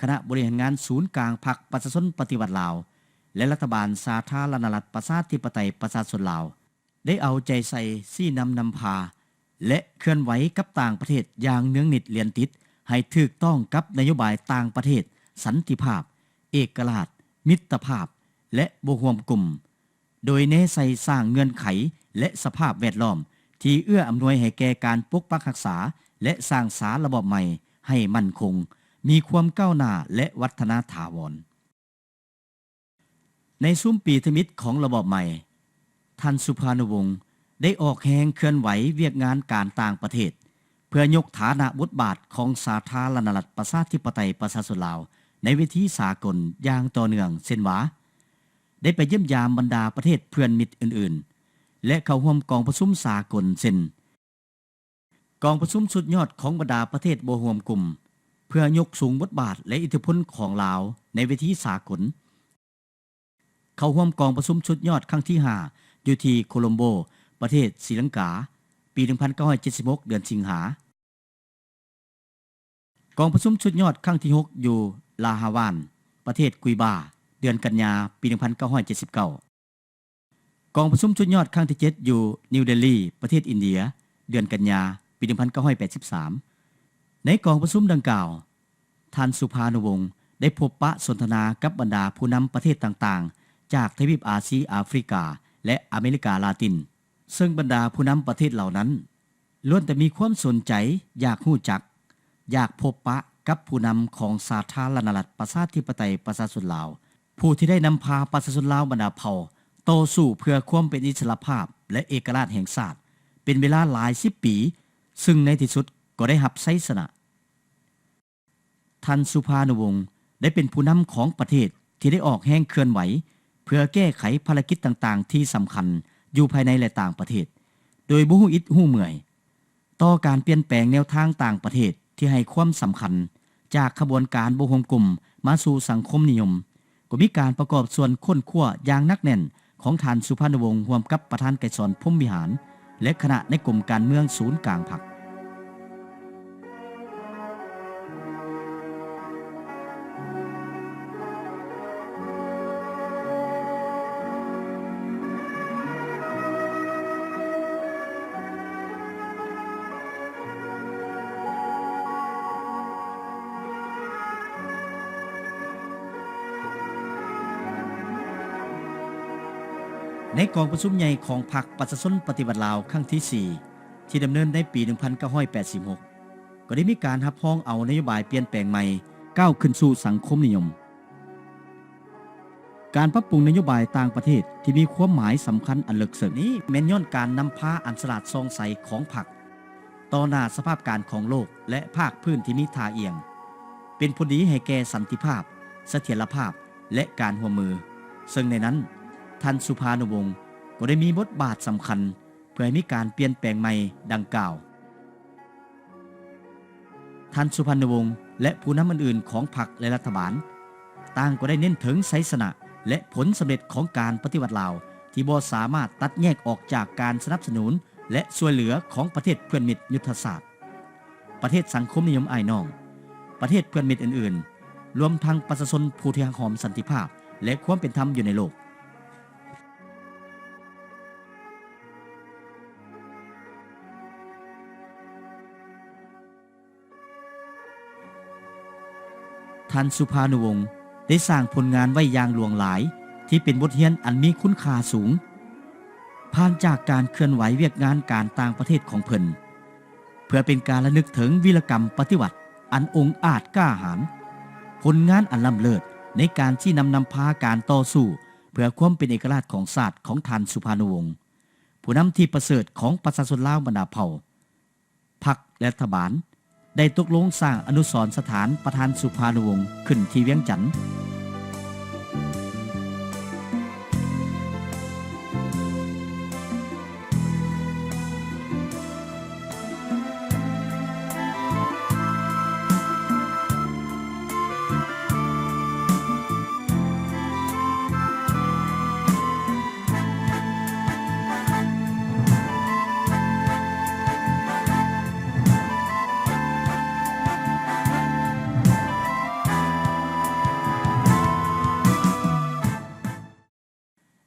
ຄະນະບໍລິຫານງານສູນກາງພັກປະຊາຊົນປະຕິວັດລາວ ແລະ ລັດຖະບານສາທາລະນະລັດປະຊາທິປະໄຕປະຊາຊົນລາວ ໄດ້ເອົາໃຈໃສ່ຊີ້ນຳນຳພາ ແລະ ເຄື່ອນໄຫວກັບຕ່າງປະເທດຢ່າງເນືອງນິດລຽນຕິດ ໃຫ້ຖືກຕ້ອງກັບນະໂຍບາຍຕ່າງປະເທດ, ສັນຕິພາບ, ເອກະລາດ, ມິດຕະພາບ ແລະ ບໍ່ຮ່ວມກຸ່ມ, ໂດຍແນໃສ່ສ້າງເງື່ອນໄຂ ແລະ ສະພາບແວດລ້ອມທີ່ເອື້ອອຳນວຍໃຫ້ແກ່ການປົກປັກຮັກສາ ແລະ ສ້າງສາລະບອບໃໝ່ໃຫ້ໝັ້ນຄົງ, ມີຄວາມກ້າວໜ້າ ແລະ ວັດທະນາຖາວອນ. ໃນຊຸມປີທຳອິດຂອງລະບອບໃໝ່, ທ່ານ ສຸພານຸວົງ ໄດ້ອອກແຮງເຄື່ອນໄຫວວຽກງານການຕ່າງປະເທດ ເພື່ອຍົກຖານະບົດບາດຂອງສາທາລະນະລັດປະຊາທິປະໄຕປະຊາຊົນລາວໃນເວທີສາກົນຢ່າງຕໍ່ເນື່ອງ, ເຊັ່ນວ່າ ໄດ້ໄປຢ້ຽມຢາມບັນດາປະເທດເພື່ອນມິດອື່ນໆ ແລະ ເຂົ້າຮ່ວມກອງປະຊຸມສາກົນ ເຊັ່ນ ກອງປະຊຸມສຸດຍອດຂອງບັນດາປະເທດບໍ່ຮ່ວມກຸ່ມ ເພື່ອຍົກສູງບົດບາດ ແລະ ອິດທິພົນຂອງລາວໃນເວທີສາກົນ, ເຂົ້າຮ່ວມກອງປະຊຸມສຸດຍອດຄັ້ງທີຫ້າ ຢູ່ທີ່ໂຄລັມໂບ ປະເທດສີລັງກາ ປີໜຶ່ງພັນເກົ້າຮ້ອຍເຈັດສິບຫົກ ເດືອນສິງຫາ, ກອງປະຊຸມສຸດຍອດຄັ້ງທີຫົກ ຢູ່ລາຮາວານ ປະເທດກຸຍບາ ເດືອນກັນຍາ ປີໜຶ່ງພັນເກົ້າຮ້ອຍເຈັດສິບເກົ້າ, ກອງປະຊຸມສຸດຍອດຄັ້ງທີເຈັດ ຢູ່ນິວເດລີ ປະເທດອິນເດຍ ເດືອນກັນຍາ ປີໜຶ່ງພັນເກົ້າຮ້ອຍແປດສິບສາມ. ໃນກອງປະຊຸມດັ່ງກ່າວ, ທ່ານ ສຸພານຸວົງ ໄດ້ພົບປະສົນທະນາກັບບັນດາຜູ້ນຳປະເທດຕ່າງໆ ຈາກທະວີບອາຊີ, ອາຟຣິກາ ແລະ ອາເມລິກາລາຕິນ, ເຊິ່ງບັນດາຜູ້ນຳປະເທດເຫຼົ່ານັ້ນ ລ້ວນແຕ່ມີຄວາມສົນໃຈຢາກຮູ້ຈັກ, ຢາກພົບປະກັບຜູ້ນຳຂອງສາທາລະນະລັດປະຊາທິປະໄຕປະຊາຊົນລາວ, ຜູ້ທີ່ໄດ້ນຳພາປະຊາຊົນລາວບັນດາເຜົ່າຕໍ່ສູ້ເພື່ອຄວາມເປັນອິດສະຫຼະພາບ ແລະ ເອກະລາດແຫ່ງຊາດ ເປັນເວລາຫຼາຍສິບປີ, ເຊິ່ງໃນທີ່ສຸດກໍໄດ້ຮັບໄຊຊະນະ. ທ່ານ ສຸພານຸວົງ ໄດ້ເປັນຜູ້ນຳຂອງປະເທດທີ່ໄດ້ອອກແຮງເຄື່ອນໄຫວ ເພື່ອແກ້ໄຂພາລະກິດຕ່າງໆທີ່ສຳຄັນຢູ່ພາຍໃນ ແລະ ຕ່າງປະເທດ ໂດຍບໍ່ຮູ້ອິດຮູ້ເມື່ອຍ. ຕໍ່ການປ່ຽນແປງແນວທາງຕ່າງປະເທດທີ່ໃຫ້ຄວາມສຳຄັນ ຈາກຂະບວນການບໍ່ຮ່ວມກຸ່ມມາສູ່ສັງຄົມນິຍົມ, ກໍມີການປະກອບສ່ວນຄົ້ນຄວ້າຢ່າງໜັກແໜ້ນຂອງທ່ານ ສຸພານຸວົງ ຮ່ວມກັບປະທານໄກສອນ ພົມວິຫານ ແລະ ຄະນະໃນກົມການເມືອງສູນກາງພັກ. ໃນກອງປະຊຸມໃຫຍ່ຂອງພັກປະຊາຊົນປະຕິວັດລາວຄັ້ງທີສີ່ ທີ່ດຳເນີນໃນປີໜຶ່ງພັນເກົ້າຮ້ອຍແປດສິບຫົກ ກໍໄດ້ມີການຮັບຮອງເອົານະໂຍບາຍປ່ຽນແປງໃໝ່ ກ້າວຂຶ້ນສູ່ສັງຄົມນິຍົມ. ການປັບປຸງນະໂຍບາຍຕ່າງປະເທດທີ່ມີຄວາມໝາຍສຳຄັນອັນເລິກເຊິ່ງນີ້ ແມ່ນຍ້ອນການນຳພາອັນສະຫຼາດສ່ອງໃສຂອງພັກ ຕໍ່ໜ້າສະພາບການຂອງໂລກ ແລະ ພາກພື້ນທີ່ມີທ່າອຽງ ເປັນຜົນດີໃຫ້ແກ່ສັນຕິພາບ, ສະຖຽນລະພາບ ແລະ ການຮ່ວມມື, ເຊິ່ງໃນນັ້ນ ທ່ານ ສຸພານຸວົງ ກໍໄດ້ມີບົດບາດສຳຄັນ ເພື່ອໃຫ້ມີການປ່ຽນແປງໃໝ່ດັ່ງກ່າວ. ທ່ານ ສຸພານຸວົງ ແລະ ຜູ້ນຳອື່ນໆຂອງພັກ ແລະ ລັດຖະບານ ຕ່າງກໍໄດ້ເນັ້ນເຖິງໄຊຊະນະ ແລະ ຜົນສຳເລັດຂອງການປະຕິວັດລາວ ທີ່ບໍ່ສາມາດຕັດແຍກອອກຈາກການສະໜັບສະໜູນ ແລະ ຊ່ວຍເຫຼືອຂອງປະເທດເພື່ອນມິດຍຸດທະສາດ, ປະເທດສັງຄົມນິຍົມອ້າຍນ້ອງ, ປະເທດເພື່ອນມິດອື່ນໆ, ລວມທັງປະຊາຊົນຜູ້ທີ່ຮັກຫອມສັນຕິພາບ ແລະ ຄວາມເປັນທຳຢູ່ໃນໂລກ. ທ່ານ ສຸພານຸວົງ ໄດ້ສ້າງຜົນງານໄວ້ຢ່າງຫຼວງຫຼາຍ ທີ່ເປັນບົດຮຽນອັນມີຄຸນຄ່າສູງ, ຜ່ານຈາກການເຄື່ອນໄຫວວຽກງານການຕ່າງປະເທດຂອງເພິ່ນ ເພື່ອເປັນການລະນຶກເຖິງວີລະກຳປະຕິວັດອັນອົງອາດກ້າຫານ, ຜົນງານອັນລ້ຳເລີດໃນການຊີ້ນຳນຳພາການຕໍ່ສູ້ເພື່ອຄວາມເປັນເອກະລາດຂອງຊາດຂອງທ່ານ ສຸພານຸວົງ ຜູ້ນຳທີ່ປະເສີດຂອງປະຊາຊົນລາວບັນດາເຜົ່າ. ພັກ ແລະ ລັດຖະບານ ໄດ້ຕົກລົງສ້າງອະນຸສອນສະຖານປະທານ ສຸພານຸວົງ ຂຶ້ນທີ່ວຽງຈັນ.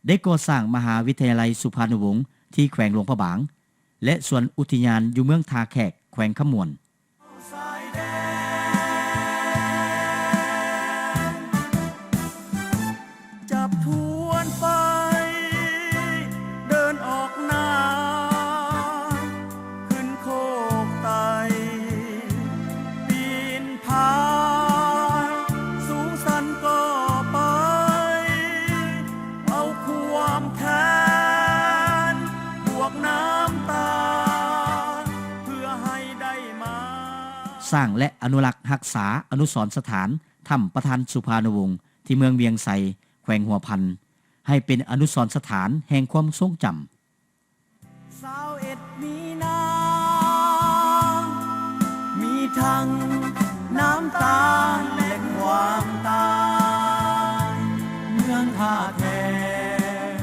ໄດ້ກໍ່ສ້າງມະຫາວິທະຍາໄລສຸພານຸວົງ ທີ່ແຂວງຫຼວງພະບາງ ແລະ ສວນອຸທິຍານຢູ່ເມືອງທ່າແຂກ ແຂວງຄຳມ່ວນ. ສ້າງ ແລະ ອະນຸລັກຮັກສາອະນຸສອນສະຖານຖ້ຳປະທານສຸພານຸວົງ ທີ່ເມືອງວຽງໄຊ ແຂວງຫົວພັນ ໃຫ້ເປັນອະນຸສອນສະຖານແຫ່ງຄວາມຊົງຈຳ. ຊາວເອັດມີນາ ມີທັງນ້ຳຕາ ແລະ ຄວາມຕາຍ ເມືອງທ່າແຂກ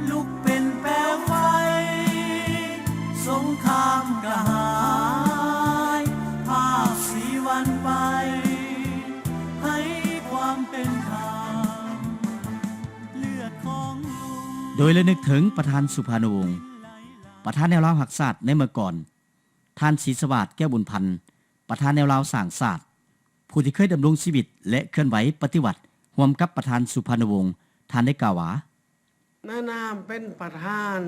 ລຸກເປັນແປວໄຟ ສົງຄາມກະຫາຍ ພາກສີວັນໄປ ໃຫ້ຄວາມເປັນທຳ ໂດຍລະນຶກເຖິງປະທານສຸພານຸວົງ ປະທານແນວລາວຮັກຊາດໃນເມື່ອກ່ອນ, ທ່ານ ສີສະຫວາດ ແກ້ວບຸນພັນ ປະທານແນວລາວສ້າງຊາດ ຜູ້ທີ່ເຄີຍດຳລົງຊີວິດ ແລະ ເຄື່ອນໄຫວປະຕິວັດຮ່ວມກັບປະທານສຸພານຸວົງ ທ່ານໄດ້ກ່າວວ່າ. ໃນນາມເປັນປະທານ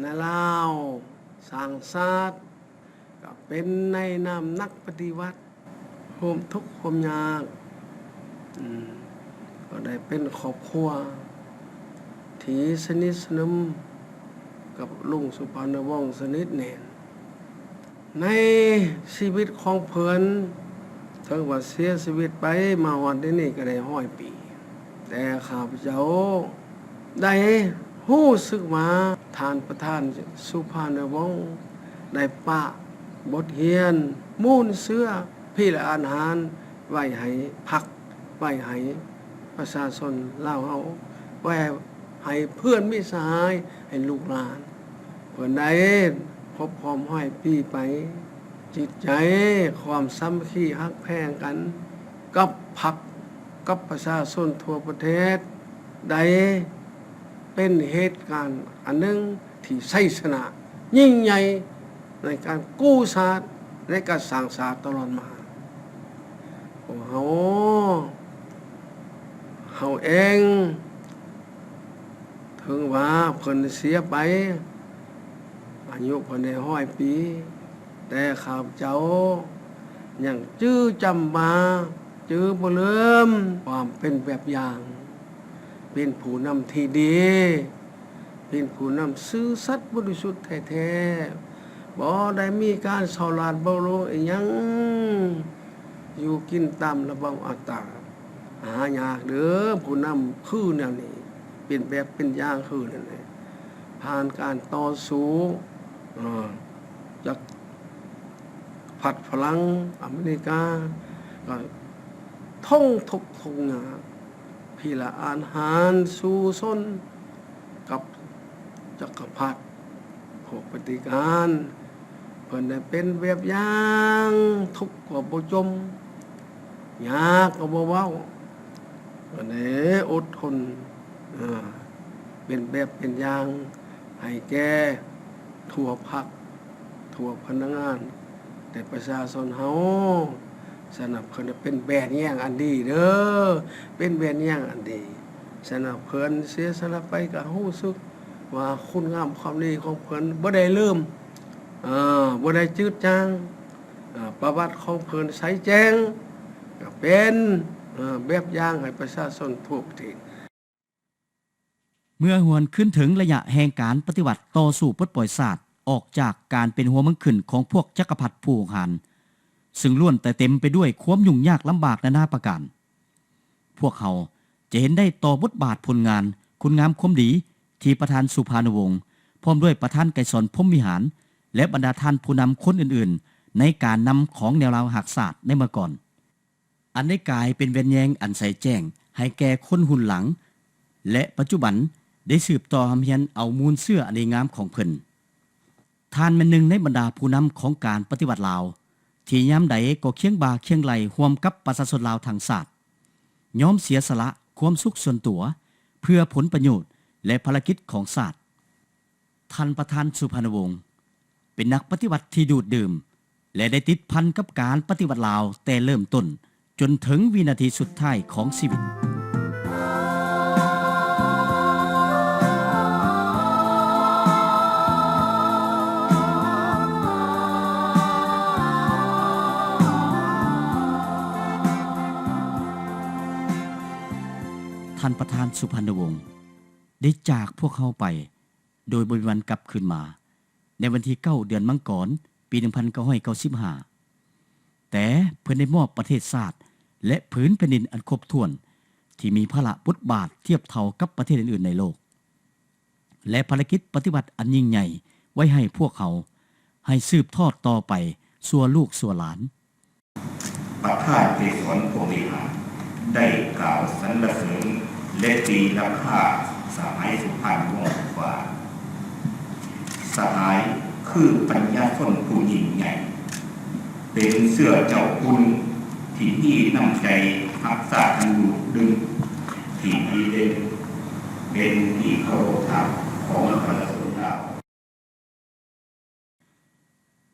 ແນວລາວສ້າງຊາດ ກໍເປັນໃນນາມນັກປະຕິວັດ ຮ່ວມທຸກຮ່ວມຍາກ ອືມ ກໍໄດ້ເປັນຄອບຄົວທີ່ສະໜິດສະໜົມກັບລຸງສຸພານຸວົງສະໜິດແໜ້ນ. ໃນຊີວິດຂອງເພິ່ນ ເຖິງວ່າເສຍຊີວິດໄປມາຮອດດຽວນີ້ກໍໄດ້ຮ້ອຍປີ, ແຕ່ຂ້າພະເຈົ້າໄດ້ຮູ້ສຶກວ່າທ່ານປະທານສຸພານຸວົງ ໄດ້ປະບົດຮຽນມູນເຊື້ອ ພິລະອາຫານ ໄວ້ໃຫ້ພັກ ໄວ້ໃຫ້ປະຊາຊົນລາວເຮົາ, ໄວ້ໃຫ້ເພື່ອນມິດສະຫາຍ, ໃຫ້ລູກຫຼານ. ເພິ່ນໄດ້ຄົບຮອບຮ້ອຍປີໄປ, ຈິດໃຈຄວາມສາມັກຄີຮັກແພງກັນກັບພັກ, ກັບປະຊາຊົນທົ່ວປະເທດ ໄດ້ເປັນເຫດການອັນໜຶ່ງ ທີ່ໄຊຊະນະຍິ່ງໃຫຍ່ໃນການກູ້ຊາດ, ໃນການສ້າງຊາດຕະຫຼອດມາ. ພວກເຮົາ, ເຮົາເອງ, ເຖິງວ່າເພິ່ນເສຍໄປ, ອາຍຸເພິ່ນໄດ້ຮ້ອຍປີ, ແຕ່ຂ້າພະເຈົ້າຍັງຈື່ຈຳວ່າ, ຈື່ບໍ່ລືມຄວາມເປັນແບບຢ່າງ, ເປັນຜູ້ນຳທີ່ດີ, ເປັນຜູ້ນຳຊື່ສັດບໍລິສຸດແທ້ໆ, ບໍ່ໄດ້ມີການສໍ້ລາດບັງຫຼວງອີ່ຫຍັງ, ຢູ່ກິນຕາມລະບອບອັດຕາ. ຫາຍາກເດີ້ ຜູ້ນຳຄືແນວນີ້, ເປັນແບບເປັນຢ່າງຄືແນວນີ້, ຜ່ານການຕໍ່ສູ້, ເອີ, ຈາກ ພັດຝຣັ່ງອາເມລິກາ ກໍທົນທຸກທຸກຍາກ ພິລະອາດຫານສູ້ຊົນກັບຈັກກະພັດ ພວກປະຕິການ. ເພິ່ນໄດ້ເປັນແບບຢ່າງ ທຸກກໍບໍ່ຈົ່ມ ຍາກກໍບໍ່ເວົ້າ ກໍໄດ້ອົດທົນ ເປັນແບບເປັນຢ່າງໃຫ້ແກ່ທົ່ວພັກ ທົ່ວພະນັກງານ ແຕ່ປະຊາຊົນເຮົາ. ສະນັ້ນເພິ່ນເປັນແບບຢ່າງອັນດີເດີ ເປັນແບບຢ່າງອັນດີ. ສະນັ້ນເພິ່ນເສຍສະຫຼະໄປ ກໍຮູ້ສຶກວ່າຄຸນງາມຄວາມດີຂອງເພິ່ນບໍ່ໄດ້ລືມ ເອີ ບໍ່ໄດ້ຈືດຈາງ. ເອີ ປະຫວັດຂອງເພິ່ນໃສແຈ້ງ ກໍເປັນ ເອີ ແບບຢ່າງໃຫ້ປະຊາຊົນທົ່ວປະເທດ. ເມື່ອຫວນຄືນເຖິງໄລຍະແຫ່ງການປະຕິວັດຕໍ່ສູ້ປົດປ່ອຍຊາດ ອອກຈາກການເປັນຫົວເມືອງຂຶ້ນຂອງພວກຈັກກະພັດຜູ້ຮຸກຮານ ຊຶ່ງລ້ວນແຕ່ເຕັມໄປດ້ວຍຄວາມຫຍຸ້ງຍາກລຳບາກນານາປະການ, ພວກເຮົາຈະເຫັນໄດ້ຕໍ່ບົດບາດຜົນງານຄຸນງາມຄວາມດີ ທີ່ປະທານສຸພານຸວົງ ພ້ອມດ້ວຍປະທານໄກສອນ ພົມວິຫານ ແລະ ບັນດາທ່ານຜູ້ນຳຄົນອື່ນໆ ໃນການນຳຂອງແນວລາວຮັກຊາດໃນເມື່ອກ່ອນ, ອັນໄດ້ກາຍເປັນແວ່ນແຍງອັນໃສແຈ້ງໃຫ້ແກ່ຄົນຮຸ່ນຫຼັງ ແລະ ປັດຈຸບັນໄດ້ສືບຕໍ່ຮ່ຳຮຽນເອົາມູນເຊື້ອອັນດີງາມຂອງເພິ່ນ. ທ່ານແມ່ນໜຶ່ງໃນບັນດາຜູ້ນຳຂອງການປະຕິວັດລາວ ທີ່ຍາມໃດກໍຄຽງບ່າຄຽງໄຫຼ່ຮ່ວມກັບປະຊາຊົນລາວທັງຊາດ, ຍອມເສຍສະຫຼະຄວາມສຸກສ່ວນຕົວ ເພື່ອຜົນປະໂຫຍດ ແລະ ພາລະກິດຂອງຊາດ. ທ່ານປະທານສຸພານຸວົງ ເປັນນັກປະຕິວັດທີ່ດູດດື່ມ ແລະ ໄດ້ຕິດພັນກັບການປະຕິວັດລາວແຕ່ເລີ່ມຕົ້ນ ຈົນເຖິງວິນາທີສຸດທ້າຍຂອງຊີວິດ. ທ່ານປະທານສຸພານຸວົງ ໄດ້ຈາກພວກເຮົາໄປໂດຍບໍ່ມີວັນກັບຄືນມາ ໃນວັນທີເກົ້າ ເດືອນມັງກອນ ປີໜຶ່ງພັນເກົ້າຮ້ອຍເກົ້າສິບຫ້າ ແຕ່ເພິ່ນໄດ້ມອບປະເທດຊາດ ແລະ ຜືນແຜ່ນດິນອັນຄົບຖ້ວນ ທີ່ມີພາລະບົດບາດທຽບເທົ່າກັບປະເທດອື່ນໆໃນໂລກ ແລະ ພາລະກິດປະຕິວັດອັນຍິ່ງໃຫຍ່ໄວ້ໃຫ້ພວກເຮົາ ໃຫ້ສືບທອດຕໍ່ໄປຊົ່ວລູກຊົ່ວຫຼານ. ປະທານໄກສອນ ພົມວິຫານ ໄດ້ກ່າວສັນລະເສີນ ແລະ ຕີລາຄາສະຫາຍສຸພານຸວົງວ່າ ສະຫາຍຄືປັນຍາຊົນຜູ້ຍິ່ງໃຫຍ່ ເປັນເຊື້ອເຈົ້າຄຸນທີ່ມີນ້ຳໃຈຮັກຊາດອັນດູດດຶງ ທີ່ດີເດັ່ນ ເປັນທີ່ເຄົາລົບຮັກຂອງປະຊາຊົນລາວ.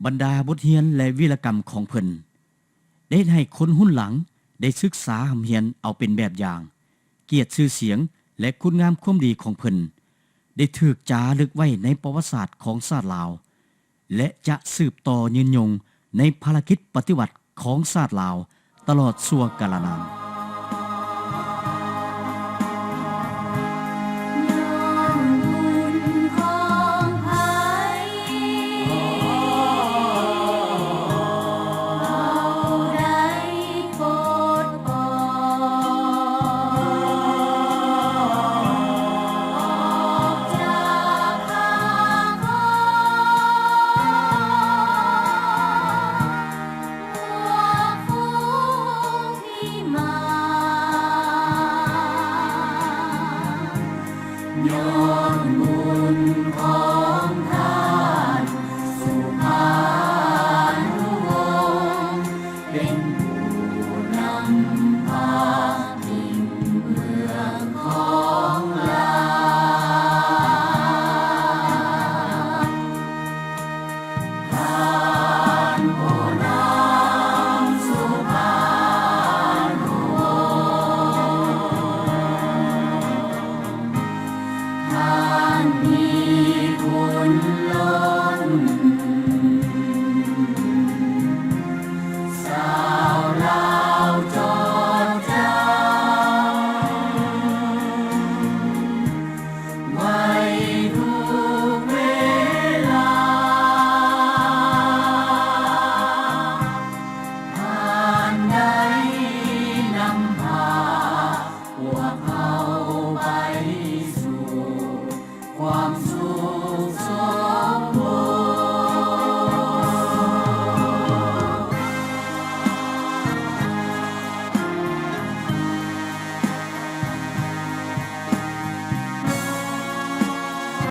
ບັນດາບົດຮຽນ ແລະ ວີລະກຳຂອງເພິ່ນ ໄດ້ເຮັດໃຫ້ຄົນຮຸ່ນຫຼັງໄດ້ສຶກສາຮ່ຳຮຽນເອົາເປັນແບບຢ່າງ. ກຽດຊື່ສຽງ ແລະ ຄຸນງາມຄວາມດີຂອງເພິ່ນ ໄດ້ຖືກຈາລຶກໄວ້ໃນປະຫວັດສາດຂອງຊາດລາວ ແລະ ຈະສືບຕໍ່ຍືນຍົງໃນພາລະກິດປະຕິວັດຂອງຊາດລາວຕະຫຼອດຊົ່ວກາລະນານ.